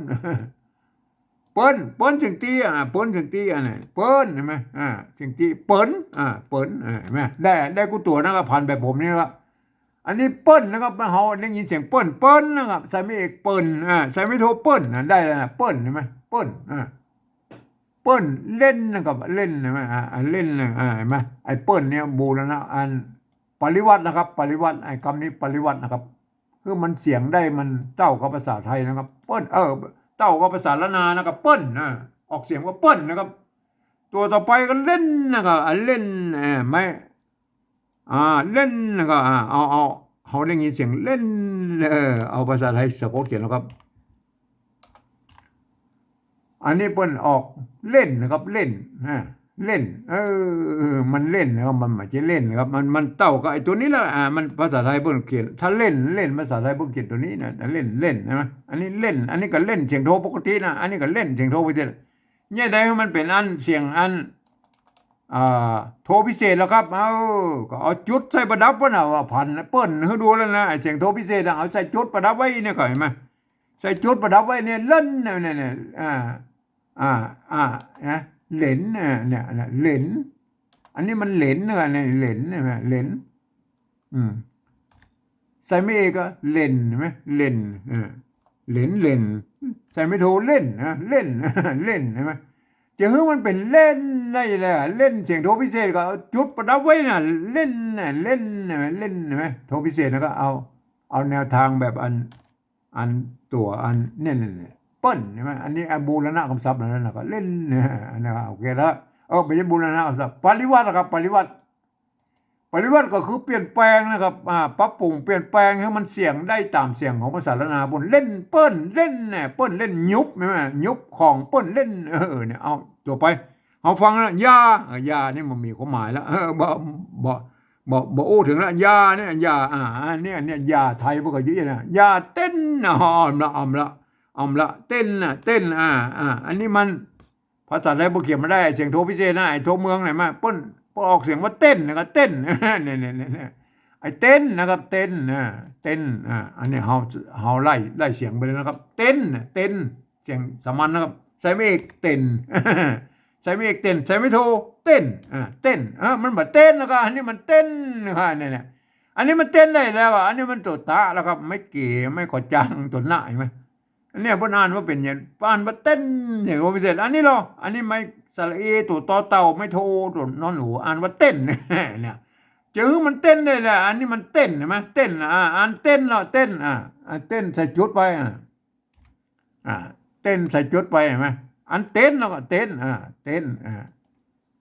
เปิ้น เปิ้น เสียงตี้ อ่า เปิ้น เสียงตี้ อันนี้ เปิ้น ใช่ไหม อ่า เสียงตี้ เปิ้น อ่า เปิ้น อ่า เห็นไหม ได้ ได้กู้ตั๋วนะครับ ผันแบบผมนี่ละ อันนี้เปิ้นนะครับ เฮาได้ยินเสียงเปิ้น เปิ้นนะครับ ใส่ไม้เอก เปิ้น อ่า ใส่ไม้โท เปิ้น อ่า ได้แล้วนะ เปิ้น ใช่ไหม เปิ้น อ่า เปิ้น เล่นนะครับ เล่น ใช่ไหม อ่า อ่า เล่นนะ อ่า เห็นไหม ไอ้เปิ้นเนี่ยบูรณะ อัน ปริวรรตนะครับ ปริวรรต ไอ้กำนี้ปริวรรตนะครับ คือมันเสียงได้มันเต้ากับภาษาไทยนะครับ เปิ้น เออ เต้ากับภาษาล้านนานะครับ เปิ้น อ่า ออกเสียงว่าเปิ้นนะครับ ตั๋วต่อไปก็เล่นนะครับ อ่า เล่น เออ ไม้ อ่า เล่นนะครับ อ่า เอา เอา เฮาได้ยินเสียงเล่น เออ เอาภาษาไทยสะกดเขียนแล้วครับ อันนี้เปิ้นออกเล่นนะครับ เล่น อ่า เล่น เออ มันเล่นนะครับ มันบ่ใจ้เล่นนะครับ มัน มันเต้ากับไอ้ตั๋วนี้แหละ อ่า มันภาษาไทยเปิ้นเขียน ถ้าเล่น เล่น ภาษาไทยเปิ้นเขียนตั๋วนี้นะ เล่น เล่น ใช่ไหม อันนี้เล่น อันนี้ก็เล่น เสียงโทปกตินะ อันนี้ก็เล่น เสียงโทปกติ เนี่ยได้มันเป๋นอันเสียงอัน อ่า โทพิเศษแล้วครับ เออ ก็เอาจุดใส่ประดับไว้น่ะ ว่าผันเปิ้นหื้อดูแล้วนะ ไอ้เสียงโทพิเศษอะ เอาใส่จุดประดับไว้เนี่ย เข้าใจ๋ไหม ใส่จุดประดับไว้เนี่ย เล่นเนี่ย เนี่ย เนี่ย อ่า อ่า อ่า นะ เหลน อ่า เนี่ย เนี่ย เหลน อันนี้มันเหลนเนี่ย เนี่ย เหลน ใช่ไหม เหลน อืม ใส่ไม้เอกก็เล่น ใช่ไหม เล่น เออ เหลน เล่น ใส่ไม้โท เล่น นะ เล่น เล่น ใช่ไหม จะหื้อมันเป๋นเล่นได้แหละ เล่น เสียงโทพิเศษก็เอาจุดประดับไว้น่ะ เล่นน่ะ เล่นน่ะ เล่น ใช่ไหม โทพิเศษแล้วก็เอา เอาแนวตางแบบอัน อันตั๋วอันเนี่ย เนี่ย เนี่ย เปิ้น ใช่ไหม อันนี้ อ่ะ บูรณะกำศัพท์แล้วนะ ก็เล่น อันนี้ โอเคแล้ว เออ บ่ใจ้บูรณะกำศัพท์ ปริวรรตนะครับ ปริวรรต ปริวรรตก็คือเปลี่ยนแปลงนะครับ อ่า ปรับปรุงเปลี่ยนแปลงหื้อมันเสียงได้ต๋ามเสียงของภาษาล้านนา เปิ้นเล่น เปิ้นเล่นเนี่ย เปิ้นเล่นหยุบ ใช่ไหม หยุบของ เปิ้นเล่น เออ เนี่ย เอา ต่อไป เฮาฟังแล้ว หญ้า เออ หญ้านี่มันมีความหมายแล้ว เออ บ่ บ่ บ่ บ่อู้เถิงละ หญ้าเนี่ย หญ้า อ่า อันเนี้ย เนี่ย หญ้าไทยเปิ้นก็เยอะแยะนะ หญ้าเต้น อ๋อ เอาละ เอาละ เอาละ เต้นน่ะ เต้น อ่า อ่า อันนี้มัน ภาษาไทยเปิ้นเขียนบ่ได้ เสียงโทพิเศษนะ ไอ้โทเมืองไหนมา เปิ้น เปิ้นออกเสียงว่าเต้นนะครับ เต้น เนี่ย เนี่ย เนี่ย เนี่ย ไอ้เต้นนะครับ เต้น อ่า เต้น อ่า อันนี้เฮา เฮาไล่ ไล่เสียงไปเลยนะครับ เต้น เต้น เสียงสามัญนะครับ ใส่ไม้เอก เต้น ใส่ไม้เอก เต้น ใส่ไม้โท เต้น อ่า เต้น อ่า มันบ่เต้นแล้วก็ อันนี้มันเต้นนะครับ เนี่ย เนี่ย อันนี้มันเต้นได้แล้วอ่ะ อันนี้มันตั๋วตะแล้วครับ ไม้เก๋ ไม้ขอจาง ตั๋วหน้า เห็นไหม อันเนี้ยเปิ้นอ่านว่าเป๋นหยัง อ่านว่าเต้น เสียงโทพิเศษ อันนี้เหรอ อันนี้ไม้สระเอ ตั๋วตอเต่า ไม้โท ตั๋วนอนหนู อ่านว่าเต้น เนี่ย จะหื้อมันเต้นได้แหละ อันนี้มันเต้น เห็นไหม เต้น อ่า อันเต้นเหรอ เต้น อ่า อ่า เต้นใส่จุดไป อ่า อ่า เต้นใส่จุดไป เห็นไหม อันเต้นแล้วก็เต้น อ่า เต้น อ่า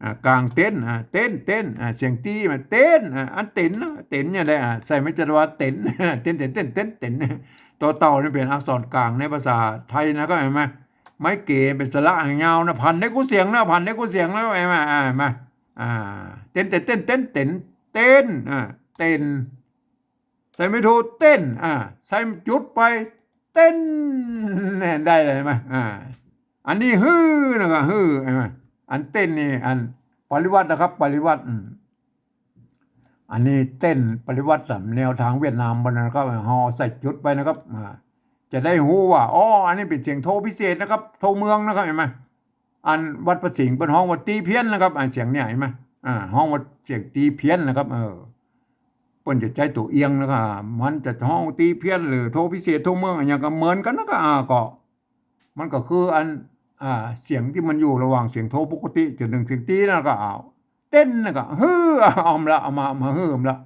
อ่า ก๋างเต็นท์ อ่า เต็นท์ เต็นท์ อ่า เสียงตี้มา เต็นท์ อ่า อันเต็นท์นะ เต็นท์เนี่ยแหละ อ่า ใส่ไม้จัตวา เต็นท์ เต็นท์ เต็นท์ เต็นท์ เต็นท์ เต็นท์ ตอเต่านี่เป๋นอักษรกลางในภาษาไทยนะ เข้าใจ๋ไหม ไม้เก๋เป๋นสระหางยาวนะ ผันได้กู้เสียงนะ ผันได้กู้เสียงนะ เห็นไหม อ่า เห็นไหม อ่า เต็นท์ เต็นท์ เต็นท์ เต็นท์ เต็นท์ เต็นท์ อ่า เต็นท์ ใส่ไม้โท เต้น อ่า ใส่จุดไป เต้น เนี่ย ได้เลย เห็นไหม อ่า อันนี้ฮือนะครับ ฮือ เห็นไหม อันเต้นนี่ อันปริวรรตนะครับ ปริวรรต อืม อันนี้เต้นปริวัติต๋ามแนวตางเวียดนามบ่านะครับ เฮาใส่จุดไว้นะครับ อ่า จะได้ฮู้ว่า อ๋อ อันนี้เป๋นเสียงโทพิเศษนะครับ โทเมืองนะครับ หันก่อ อันวัดพระสิงห์เปิ้นฮ้องว่าตี้เพี้ยนนะครับ อ่า เสียงเนี่ยหันก่อ อ่า ฮ้องว่าเสียงตี้เพี้ยนนะครับ เออ เปิ้นจะใจ๊ตั๋วเอียงนะครับ มันจะฮ้องตี้เพี้ยนหรือโทพิเศษโทเมืองอะหยังก็เหมือนกั๋นนะครับ อ่า ก็ มันก็คืออัน อ่า เสียงตี้มันอยู่ระหว่างเสียงโทปกติจ๋นเถิงเสียงตี้นั่นก็ อ้าว เต้นนั่นก็ ฮือ เอาละ เอามา เอามาฮือละ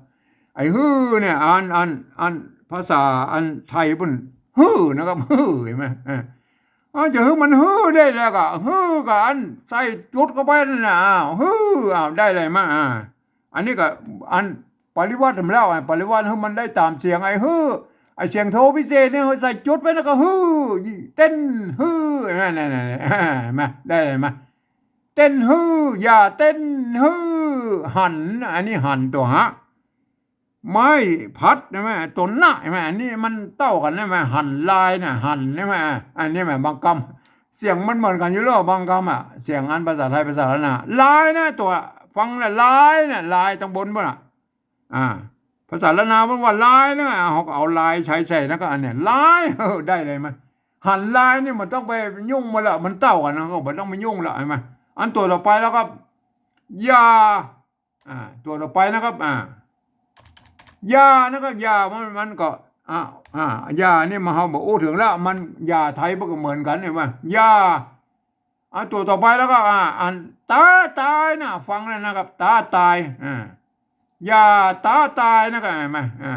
ไอ้ฮือเนี่ย อัน อัน อันภาษาอันไทยเปิ้น ฮือนะครับ ฮือ หันก่อ เออ เอาจะหื้อมันฮือได้แล้วก็ ฮือก็อันใส่จุดเข้าไปนั่นน่ะ อ้าว ฮือ อ้าว ได้เลยมา อ่า อันนี้ก็อันปริวัติมาแล้ว อ่ะ ปริวัติหื้อมันได้ต๋ามเสียงไอ้ฮือ ไอ้เสียงโทพิเศษเนี่ยใส่จุดไว้แล้วก็ฮือ เต้นฮือ นั่นๆๆ อ่า มา ได้เลยมา เต้นฮือ อย่าเต้นฮือ หัน อันนี้หันตั๋วหะ ไม้ผัดหันก่อ ตั๋วนะหันก่อ อันนี้มันเต้ากั๋นหันก่อ หันลายน่ะ หันหันก่อ อันนี้หันก่อ บางกำ เสียงมันเหมือนกั๋นอยู่แล้ว บางกำอะ เสียงอันภาษาไทย ภาษาล้านนา ลายนะ ตั๋วฟังน่ะ ลายน่ะ ลายตางบนปู๊นน่ะ อ่า ภาษาล้านนามันว่าลายนะ เฮาก็เอาลายใส่ใส่แล้วก็อันเนี้ย ลาย เออ ได้เลยมา หันลายนี่บ่ต้องไปยุ่งมันละ มันเต้ากั๋นนะ ก็บ่ต้องไปยุ่งละ หันก่อ อันตั๋วต่อไปแล้วก็ อย่า อ่า ตั๋วต่อไปนะครับ อ่า อย่านะครับ อย่า มัน มันก็ อ่า อ่า อย่านี่มาเฮาบ่อู้เถิงละ มันอย่าไทยมันก็เหมือนกั๋นหันก่อ อย่า อ่า ตั๋วต่อไปแล้วก็ อ่า อันต๋าตายน่ะ ฟังแล้วนะครับ ต๋าตาย อ่า อย่าต๋าตายนะครับ หันก่อ อ่า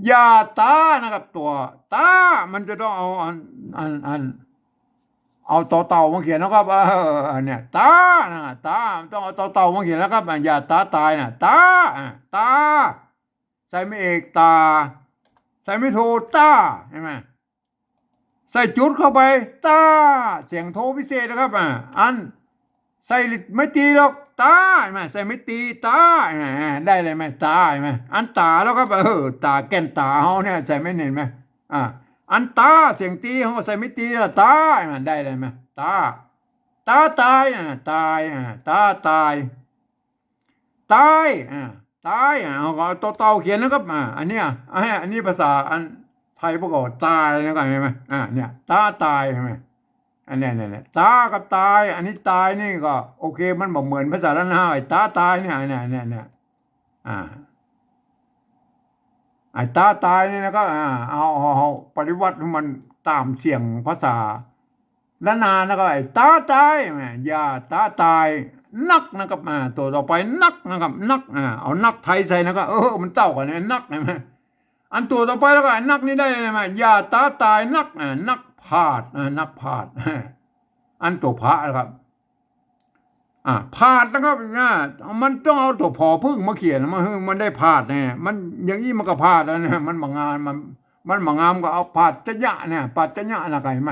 อย่าต๋านะครับ ตั๋วต๋า มันจะต้องเอาอัน อัน อัน เอาตอเต่ามาเขียนนะครับ เออ อันเนี้ย ต๋านะ ต๋า ต้องเอาตอเต่ามาเขียนนะครับ อ่ะ อย่าต๋าตายน่ะ ต๋า อ่ะ ต๋า ใส่ไม้เอก ต๋า ใส่ไม้โท ต๋า หันก่อ ใส่จุดเข้าไป ต๋า เสียงโทพิเศษนะครับ อ่า อันใส่ไม้ตีหรอก ต๋า หันก่อ ใส่ไม้ตี ต๋า อ่า ได้เลยไหม ต๋า หันก่อ อันต๋าแล้วครับ เออ ต๋า แก่นต๋าเฮาเนี่ย ใส่ไม้เน้นไหม อ่า อันต๋า เสียงตีเฮาใส่ไม้ตีแล้ว ต๋า หันก่อ ได้เลยไหม ต๋า ต๋าตาย อ่า ตาย อ่า ต๋าตาย ตาย อ่า ตาย อ่า เอา เอาตอเต่าเขียนนะครับ อ่า อันเนี้ย อ่า อันนี้ภาษาอันไทยประกอบตายนะครับ หันก่อ หันก่อ อ่า เนี่ย ต๋าตาย หันก่อ หันก่อ อันเนี้ย เนี่ย เนี่ย ต๋ากับตาย อันนี้ตายนี่ก็โอเค มันบ่เหมือนภาษาล้านนา ไอ้ต๋าตายเนี่ย อันเนี้ย อันเนี้ย เนี่ย อ่า ไอ้ต๋าตายนี่นะครับ อ่า เอา เอา เอาปริวัติหื้อมันต๋ามเสียงภาษา ล้านนานะครับ ไอ้ต๋าตาย แหม อย่าต๋าตายนักนะครับ อ่า ตั๋วต่อไปนักนะครับ นัก อ่า เอานักไทยใส่นะครับ เออ มันเต้ากั๋นเนี่ย นัก หันก่อ อันตั๋วต่อไปแล้วก็ไอ้นักนี่ได้ไหม อย่าต๋าตายนัก อ่า นักพาด อ่า นักพาด อันตั๋วพระนะครับ อ่า พาดนะครับ อ่า มันต้องเอาตั๋วผอผึ้งมาเขียน มัน มันได้พาดเนี่ย มันอย่างอี้มันก็พาดแล้วเนี่ย มันบ่งาม มัน มันบ่งามก็เอาพาดจะยะเนี่ย พาดจะยะนะ ใค่ไหม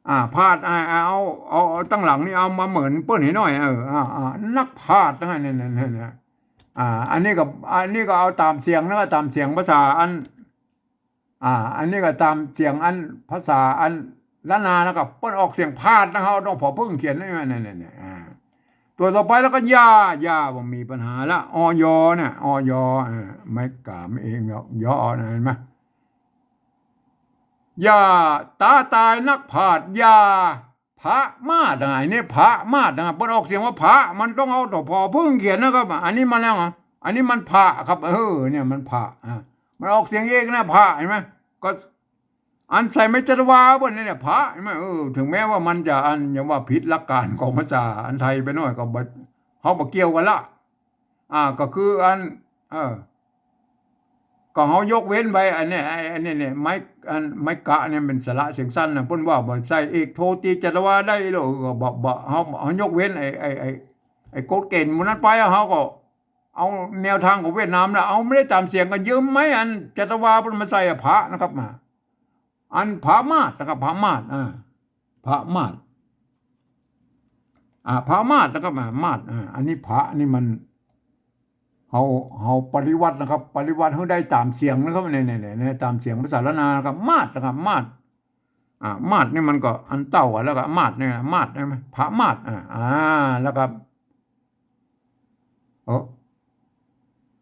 อ่า พาด อ่า เอา เอา เอาตั้งหลังนี่เอามาเหมือนเปิ้นให้หน่อย เออ อ่า อ่า นักพาดนะ เนี่ย เนี่ย เนี่ย เนี่ย อ่า อันนี้ก็ อันนี้ก็เอาต๋ามเสียงนะ ต๋ามเสียงภาษาอัน อ่า อันนี้ก็ต๋ามเสียงอันภาษาอันล้านนานะครับ เปิ้นออกเสียงพาดนะ เฮาต้องผอผึ้งเขียนนี่ เนี่ย เนี่ย เนี่ย อ่า ตั๋วต่อไปแล้วก็ยา ยาบ่มีปัญหาละ อย เนี่ย อย อ่า ไม่กามเองเนาะ ยอ นะ หันก่อ อย่าต๋าตายนักพาด อย่า พระมาศนะ ไอ้นี่พระมาศนะ เปิ้นออกเสียงว่าพระ มันต้องเอาตั๋วผอผึ้งเขียนนะครับ อันนี้มันแล้วอ่ะ อันนี้มันพระครับ เออ เนี่ยมันพระ อ่ะ มันออกเสียงเอกนะ พระ หันก่อ หันก่อ ก็ อันใส่ไม้จัตวาเปิ้นนี่แหละ พระ หันก่อ หันก่อ เออ ถึงแม้ว่ามันจะอัน อย่างว่าผิดหลักการของภาษาอันไทยไปหน่อย ก็บ่ เฮาบ่เกี่ยวกั๋นละ อ่า ก็คืออัน เออ ก็เฮายกเว้นไป อันเนี้ย ไอ้ อันเนี้ย เนี่ย ไม้ อัน ไม้กะเนี่ยเป๋นสระเสียงสั้นนะ เปิ้นว่าบ่ใส่เอกโทตีจัตวาได้หรอก ก็บ่ บ่ เฮา เฮายกเว้นไอ้ ไอ้ ไอ้ ไอ้กฎเกณฑ์หมู่นั้นไป เฮาก็เอาแนวตางของเวียดนามนะ เอาไม่ได้ต๋ามเสียง ก็ยืมไม้อันจัตวาเปิ้นมาใส่อะ พระนะครับ มา อันพระมาศนะครับ พระมาศ อ่า พระมาศ อ่า พระมาศนะครับ อ่า มาศ อ่า อันนี้พระนี่มัน เฮา เฮาปริวัตินะครับ ปริวัติหื้อได้ต๋ามเสียงนะครับ เนี่ย เนี่ย เนี่ย เนี่ย ต๋ามเสียงภาษาล้านนานะครับ มาศนะครับ มาศ อ่า มาศนี่มันก็อันเต้ากั๋นแล้วก็ มาศเนี่ย มาศใช่ไหม พระมาศ อ่า อ่า แล้วก็ เออ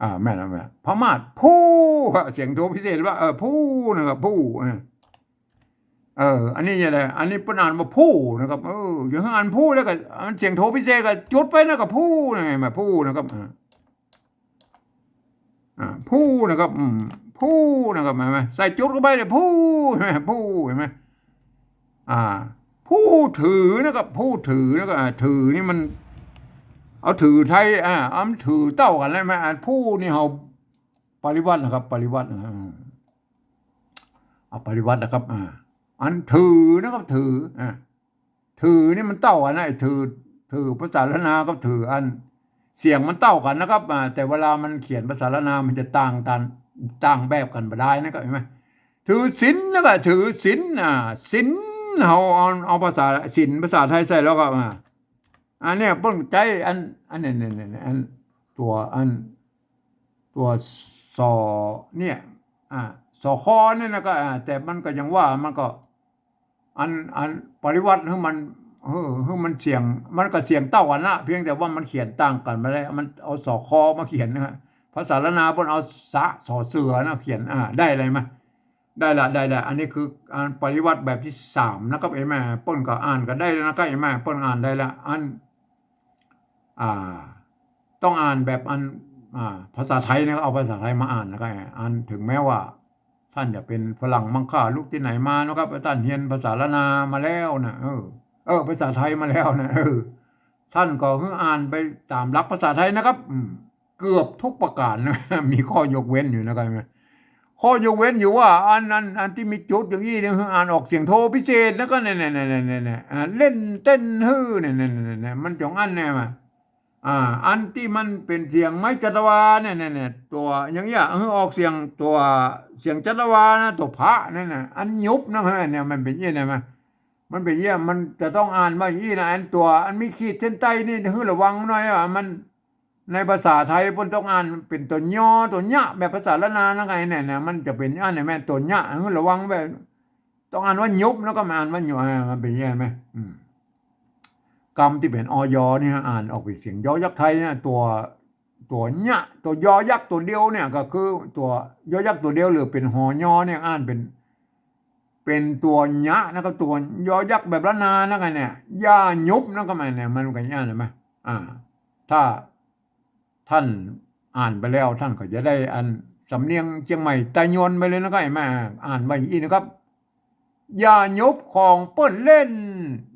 อ่า แม่นแล้ว แม่น พมาศ ผู้ เสียงโทพิเศษว่า เออ ผู้นะครับ ผู้ เออ เออ อันนี้แหละ อันนี้เปิ้นอ่านว่าผู้นะครับ เออ อย่าหื้ออ่านผู้แล้วก็ มันเสียงโทพิเศษก็จุดไปนะ ก็ผู้นะ แม่นบ่ ผู้นะครับ อ่า อ่า ผู้นะครับ อืม ผู้นะครับ เห็นไหม ใส่จุดเข้าไปเนี่ย ผู้ เห็นไหม ผู้ เห็นไหม อ่า ผู้ถือนะครับ ผู้ถือนะครับ อ่า ถือนี่มัน เอาถือไทย อ่า เอามันถือเต้ากั๋นแล้วไหม อ่า ผู้นี่เฮาปริวรรตนะครับ ปริวรรตนะ อ่า เอาปริวรรตนะครับ อ่า อันถือนะครับ ถือ อ่า ถือนี่มันเต้ากั๋นนะ ไอ้ถือ ถือภาษาล้านนากับถืออัน เสียงมันเต้ากั๋นนะครับ อ่า แต่เวลามันเขียนภาษาล้านนามันจะต่างกั๋น ต่างแบบกั๋นบ่ดายนะครับ เห็นไหม ถือศีลนะครับ ถือศีล อ่า ศีล เฮาเอา เอาภาษาศีล ภาษาไทยใส่แล้วก็ อ่า อันเนี้ยเปิ้นใจ๊อัน อันนี้ นี่ นี่ อัน ตั๋ว อัน ตั๋ว ส เนี่ย อ่า ส ค เนี่ยนะก็ อ่า แต่มันก็ยังว่ามันก็ อัน อันปริวรรตหื้อมัน เออ หื้อมันเสียง มันก็เสียงเต้ากั๋นนะ เพียงแต่ว่ามันเขียนต่างกั๋นมาแล้ว มันเอา ส ค มาเขียนนะฮะ ภาษาล้านนาเปิ้นเอา ส สอเสือนะเขียน อ่า ได้อะไรมา ได้ละ ได้ละ อันนี้คืออันปริวรรตแบบตี้สามนะครับ เห็นไหม เปิ้นก็อ่านก็ได้แล้วนะครับ เห็นไหม เปิ้นอ่านได้ละ อัน อ่า ต้องอ่านแบบอัน อ่า ภาษาไทยนะครับ เอาภาษาไทยมาอ่านนะครับ อัน ถึงแม้ว่า ต้านจะเป๋นฝรั่งมังค่า ลุกตี้ไหนมานะครับ ต้านเฮียนภาษาล้านนามาแล้วนะ เออ เออ ภาษาไทยมาแล้วนะ เออ ต้านก็หื้ออ่านไปต๋ามหลักภาษาไทยนะครับ อืม เกือบทุกประก๋านนะ มีข้อยกเว้นอยู่นะครับ ข้อยกเว้นอยู่ว่า อัน อัน อันตี้มีจุดอย่างอี้เนี่ย หื้ออ่านออกเสียงโทพิเศษ แล้วก็เนี่ย เนี่ย เนี่ย เนี่ย เนี่ย อ่า เล่นเต้นหื้อ เนี่ย เนี่ย เนี่ย เนี่ย มันจ๋องอั้นแน่มา อ่า อันตี้มันเป๋นเสียงไม้จัตวาเนี่ย เนี่ย เนี่ย ตั๋วอย่างเงี้ย หื้อออกเสียงตั๋ว เสียงจัตวานะ ตั๋วพระนั่นน่ะ อันหยุบนะ เนี่ย มันเป๋นอย่างเงี้ยนะ มันเป๋นอย่างเงี้ย มันจะต้องอ่านว่าอย่างอี้นะ อันตั๋ว อันมีขีดเส้นใต้นี่ หื้อระวังหน่อยอ่ะ มัน ในภาษาไทยเปิ้นต้องอ่านเป๋นตั๋วยอ ตั๋วยะ แบบภาษาล้านนานะไงเนี่ยนะ มันจะเป๋นอันเนี่ยแม่ ตั๋วยะ หื้อระวังแบบ ต้องอ่านว่าหยุบ แล้วก็มาอ่านว่าหยุบ อ่า มันเป๋นอย่างเงี้ยไหม อืม กำตี้เป๋น อย นี่อ่านออกเป๋นเสียงยอยักษ์ไทยนะ ตั๋ว ตั๋วยะ ตั๋วยอยักษ์ตั๋วเดียวเนี่ย ก็คือตั๋วยอยักษ์ตั๋วเดียว หรือเป๋น หย เนี่ย อ่านเป๋น เป๋นตั๋วยะนะครับ ตั๋วยอยักษ์แบบล้านนานะไงเนี่ย ย่าหยุบนะก็หมายเนี่ย มันก็อย่างนั้น เห็นไหม อ่า ถ้า ต้านอ่านไปแล้ว ต้านก็จะได้อันสำเนียงเจียงใหม่ใต้ยวนไปเลยนะครับ เห็นไหม อ่านว่าอย่างอี้นะครับ อย่าหยุบของเปิ้นเล่น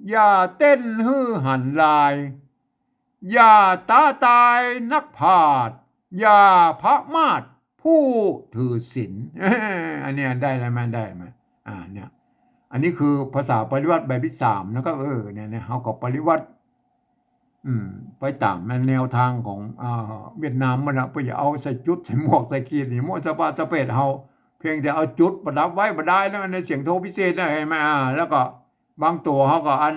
อย่าเต้นหื้อหันลาย อย่าต๋าตายนักพาทย์ อย่าพมาศผู้ถือศีล อันเนี้ยได้แล้วไหม ได้ไหม อ่า เนี่ย อันนี้คือภาษาปริวรรตแบบตี้สามนะครับ เออ เนี่ย เนี่ย เฮาก็ปริวรรต อืม ไปต๋ามแนวตางของ อ่า เวียดนามมันนะ เปิ้นจะเอาใส่จุด ใส่หมวก ใส่ขีด นี่ มั่วสะปาสะเปด เฮาเพียงแต่เอาจุดประดับไว้บ่ดายนะ ในเสียงโทพิเศษนะ เห็นไหม อ่า แล้วก็บางตั๋วเฮาก็อัน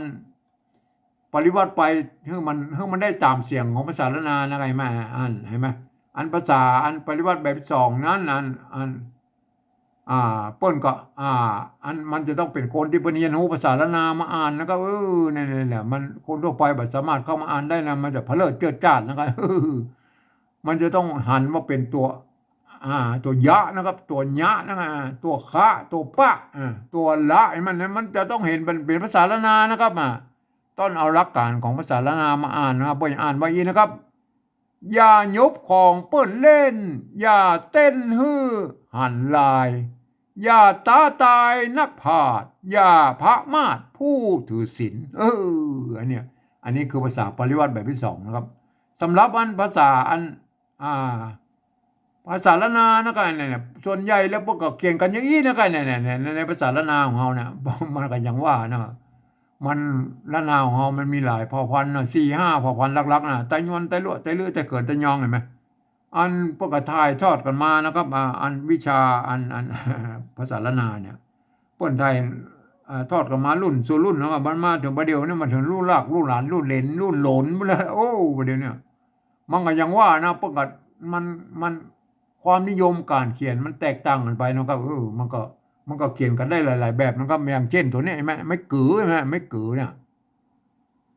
ปริวรรตไป หื้อมัน หื้อมันได้ต๋ามเสียงของภาษาล้านนานะ เห็นไหม อ่า อัน เห็นไหม อันภาษาอันปริวรรตแบบตี้สองนั้น อัน อัน อ่า เปิ้นก็ อ่า อัน มันจะต้องเป๋นคนตี้เปิ้นเฮียนฮู้ภาษาล้านนามาอ่านนะครับ เออ เนี่ย เนี่ย เนี่ย มันคนทั่วไปบ่สามารถเข้ามาอ่านได้นะ มันจะเผลอเจิดจ้าดนะครับ มันจะต้องหันมาเป๋นตั๋ว อ่า ตั๋วยะนะครับ ตั๋วยะนะครับ ตั๋วคะ ตั๋วปะ อ่า ตั๋วละ ไอ้มัน มันจะต้องหันเป๋น เป๋นภาษาล้านนานะครับ อ่า ต้องเอาหลักการของภาษาล้านนามาอ่านนะครับ บ่ใจ้อ่านว่าอี้นะครับ อย่าหยุบของเปิ้นเล่น อย่าเต้นหื้อหันลาย อย่าต๋าตายนักพาทย์ อย่าพมาศผู้ถือศีล เออ อันเนี้ย อันนี้คือภาษาปริวรรตแบบตี้สองนะครับ สำหรับอันภาษาอัน อ่า ภาษาล้านนานะก็อันนั้นน่ะ ส่วนใหญ่แล้วเปิ้นก็เขียนกั๋นอย่างอี้นะก็ เนี่ย เนี่ย ในภาษาล้านนาของเฮาเนี่ย มันก็อย่างว่านะ มัน ล้านนาของเฮามันมีหลายเผ่าพันธุ์นะ สี่ห้าเผ่าพันธุ์หลักๆ นะ ไตยวน ไตลัว ไตลื้อ ไตเขิน ไตยอง หันก่อ อันเปิ้นก็ถ่ายทอดกั๋นมานะครับ อ่า อันวิชาอัน อัน ภาษาล้านนาเนี่ย เปิ้นถ่าย อ่า ทอดกั๋นมารุ่นสู่รุ่นนะครับ มันมาเถิงบ่าเดี่ยวเนี่ย มาเถิงรุ่นลาก รุ่นหลาน รุ่นเหลน รุ่นโหลนหมดแล้ว โอ้ บ่าเดี่ยวเนี่ย มันก็อย่างว่านะ เปิ้นก็ มัน มัน ความนิยมก๋านเขียนมันแตกต่างกั๋นไปเนาะครับ เออ มันก็ มันก็เขียนกั๋นได้หลายๆ แบบนะครับ อย่างเจ้นตั๋วเนี้ย ไม้ ไม้กือ ไม้ ไม้กือเนี่ย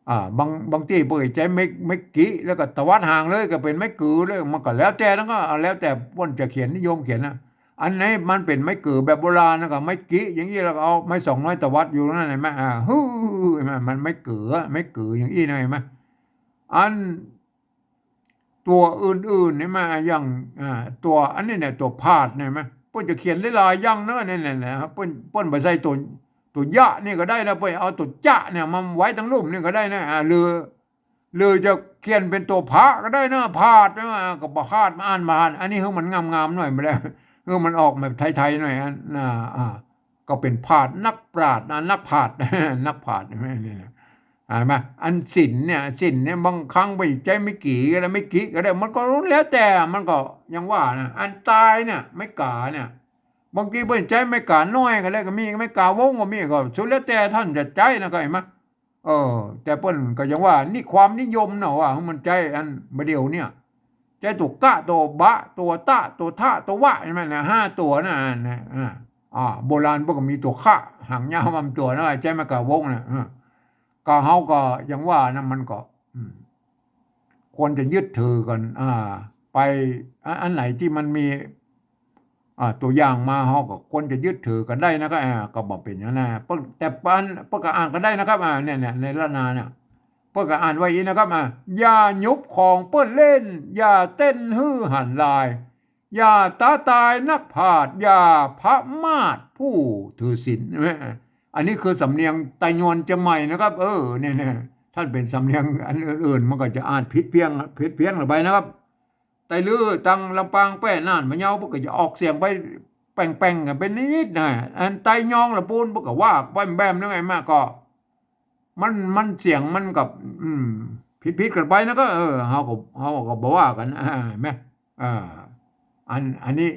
อ่า บาง บางตี้เปิ้นใจ๊ไม้ ไม้กิ แล้วก็ตวัดห่างเลย ก็เป๋นไม้กือเลย มันก็แล้วแต่นะ ก็แล้วแต่เปิ้นจะเขียน นิยมเขียนนะ อันไหนมันเป๋นไม้กือแบบโบราณนะ ก็ไม้กิอย่างอี้ แล้วก็เอาไม้สองน้อยตวัดอยู่นั่น หันก่อ อ่า หื้อ หันก่อ มันไม้กือ ไม้กืออย่างอี้นะ หันก่อ อัน ตั๋วอื่นๆ หันก่อ อย่าง อ่า ตั๋วอันนี้เนี่ย ตั๋วผาดเนี่ย หันก่อ เปิ้นจะเขียนหลายๆ อย่างเนาะ เนี่ยๆ เนี่ยครับ เปิ้น เปิ้นบ่ใส่ตั๋ว ตั๋วยะนี่ก็ได้นะ เปิ้นเอาตั๋วจะเนี่ยมาไว้ตังลุ่มนี่ก็ได้นะ อ่า หรือ หรือจะเขียนเป๋นตั๋วผะก็ได้นะ ผาดนะ ก็บ่ผาด มาอ่าน มาอ่าน อันนี้หื้อมันงามๆ หน่อยบ่ได้ หื้อมันออกแบบไทยๆ หน่อย อัน อ่า อ่า ก็เป๋นผาด นักปราชญ์นะ นักผาด นักผาด นี่นะ หันก่อ อันสินเนี่ย สินเนี่ย บางครั้งไปใจ๊ไม้กิก็ได้ ไม้กิก็ได้ มันก็แล้วแต่ มันก็อย่างว่านะ อันตายเนี่ย ไม้ก๋าเนี่ย บางทีเปิ้นใจ๊ไม้ก๋าน้อยก็ได้ ก็มี ไม้ก๋าวงก็มี ก็สุดแล้วแต่ต้านจะใจ๊นะ ก็หันก่อ เออ แต่เปิ้นก็ยังว่านี่ความนิยมเนาะ ว่าหื้อมันใจ๊อันบ่าเดี่ยวเนี่ย ใจ๊ตั๋วกะ ตั๋วบะ ตั๋วตะ ตั๋วทะ ตั๋ววะ หันก่อ นะ ห้าตั๋วนะ นะ อ่า อ่า โบราณเปิ้นก็มีตั๋วคะ หางยาวลำตั๋วนะ ใจ๊ไม้ก๋าวงนะ อ่า ก็เฮาก็ยังว่านะ มันก็ อืม ควรจะยึดถือกั๋น อ่า ไป อัน อันไหนตี้มันมี อ่า ตั๋วอย่างมา เฮาก็ควรจะยึดถือกั๋นได้นะครับ อ่า ก็บ่เป๋นหยังนะ เปิ้น แต่เปิ้น เปิ้นก็อ้างกั๋นได้นะครับ อ่า เนี่ยๆ ในล้านนาเนี่ย เปิ้นก็อ้างไว้อี้นะครับ อ่า อย่าหยุบของเปิ้นเล่น อย่าเต้นหื้อหันลาย อย่าต๋าตายนักผาด อย่าพมาทผู้ถือศีล อันนี้คือสำเนียงไตยวนเจียงใหม่นะครับ เออ เนี่ยๆ ถ้าเป๋นสำเนียงอันอื่นๆ มันก็จะอาจผิดเพี้ยน ผิดเพี้ยนออกไปนะครับ ไตลื้อตังลำปาง แป้ น่าน พะเยา เปิ้นก็จะออกเสียงไปแป่งๆ กั๋นไปนิดๆ นะ อันไตยองละปูน เปิ้นก็ว่าไปแบบนั้น หันก่อ มัน มันเสียงมันก็ อืม ผิดๆ กั๋นไปนะ ก็ เออ เฮาก็ เฮาก็บ่ว่ากั๋น อ่า หันก่อ อ่า อัน อันนี้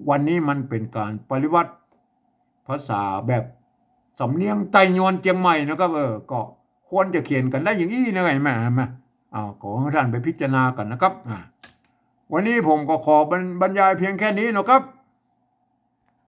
วันนี้มันเป๋นก๋านปริวัติภาษาแบบสำเนียงไตยวนเจียงใหม่นะครับ เออ ก็ควรจะเขียนกั๋นได้อย่างอี้นะ หันก่อ หันก่อ อ่า ขอหื้อต้านไปพิจารณากั๋นนะครับ อ่า วันนี้ผมก็ขอบรร บรรยายเพียงแค่นี้นะครับ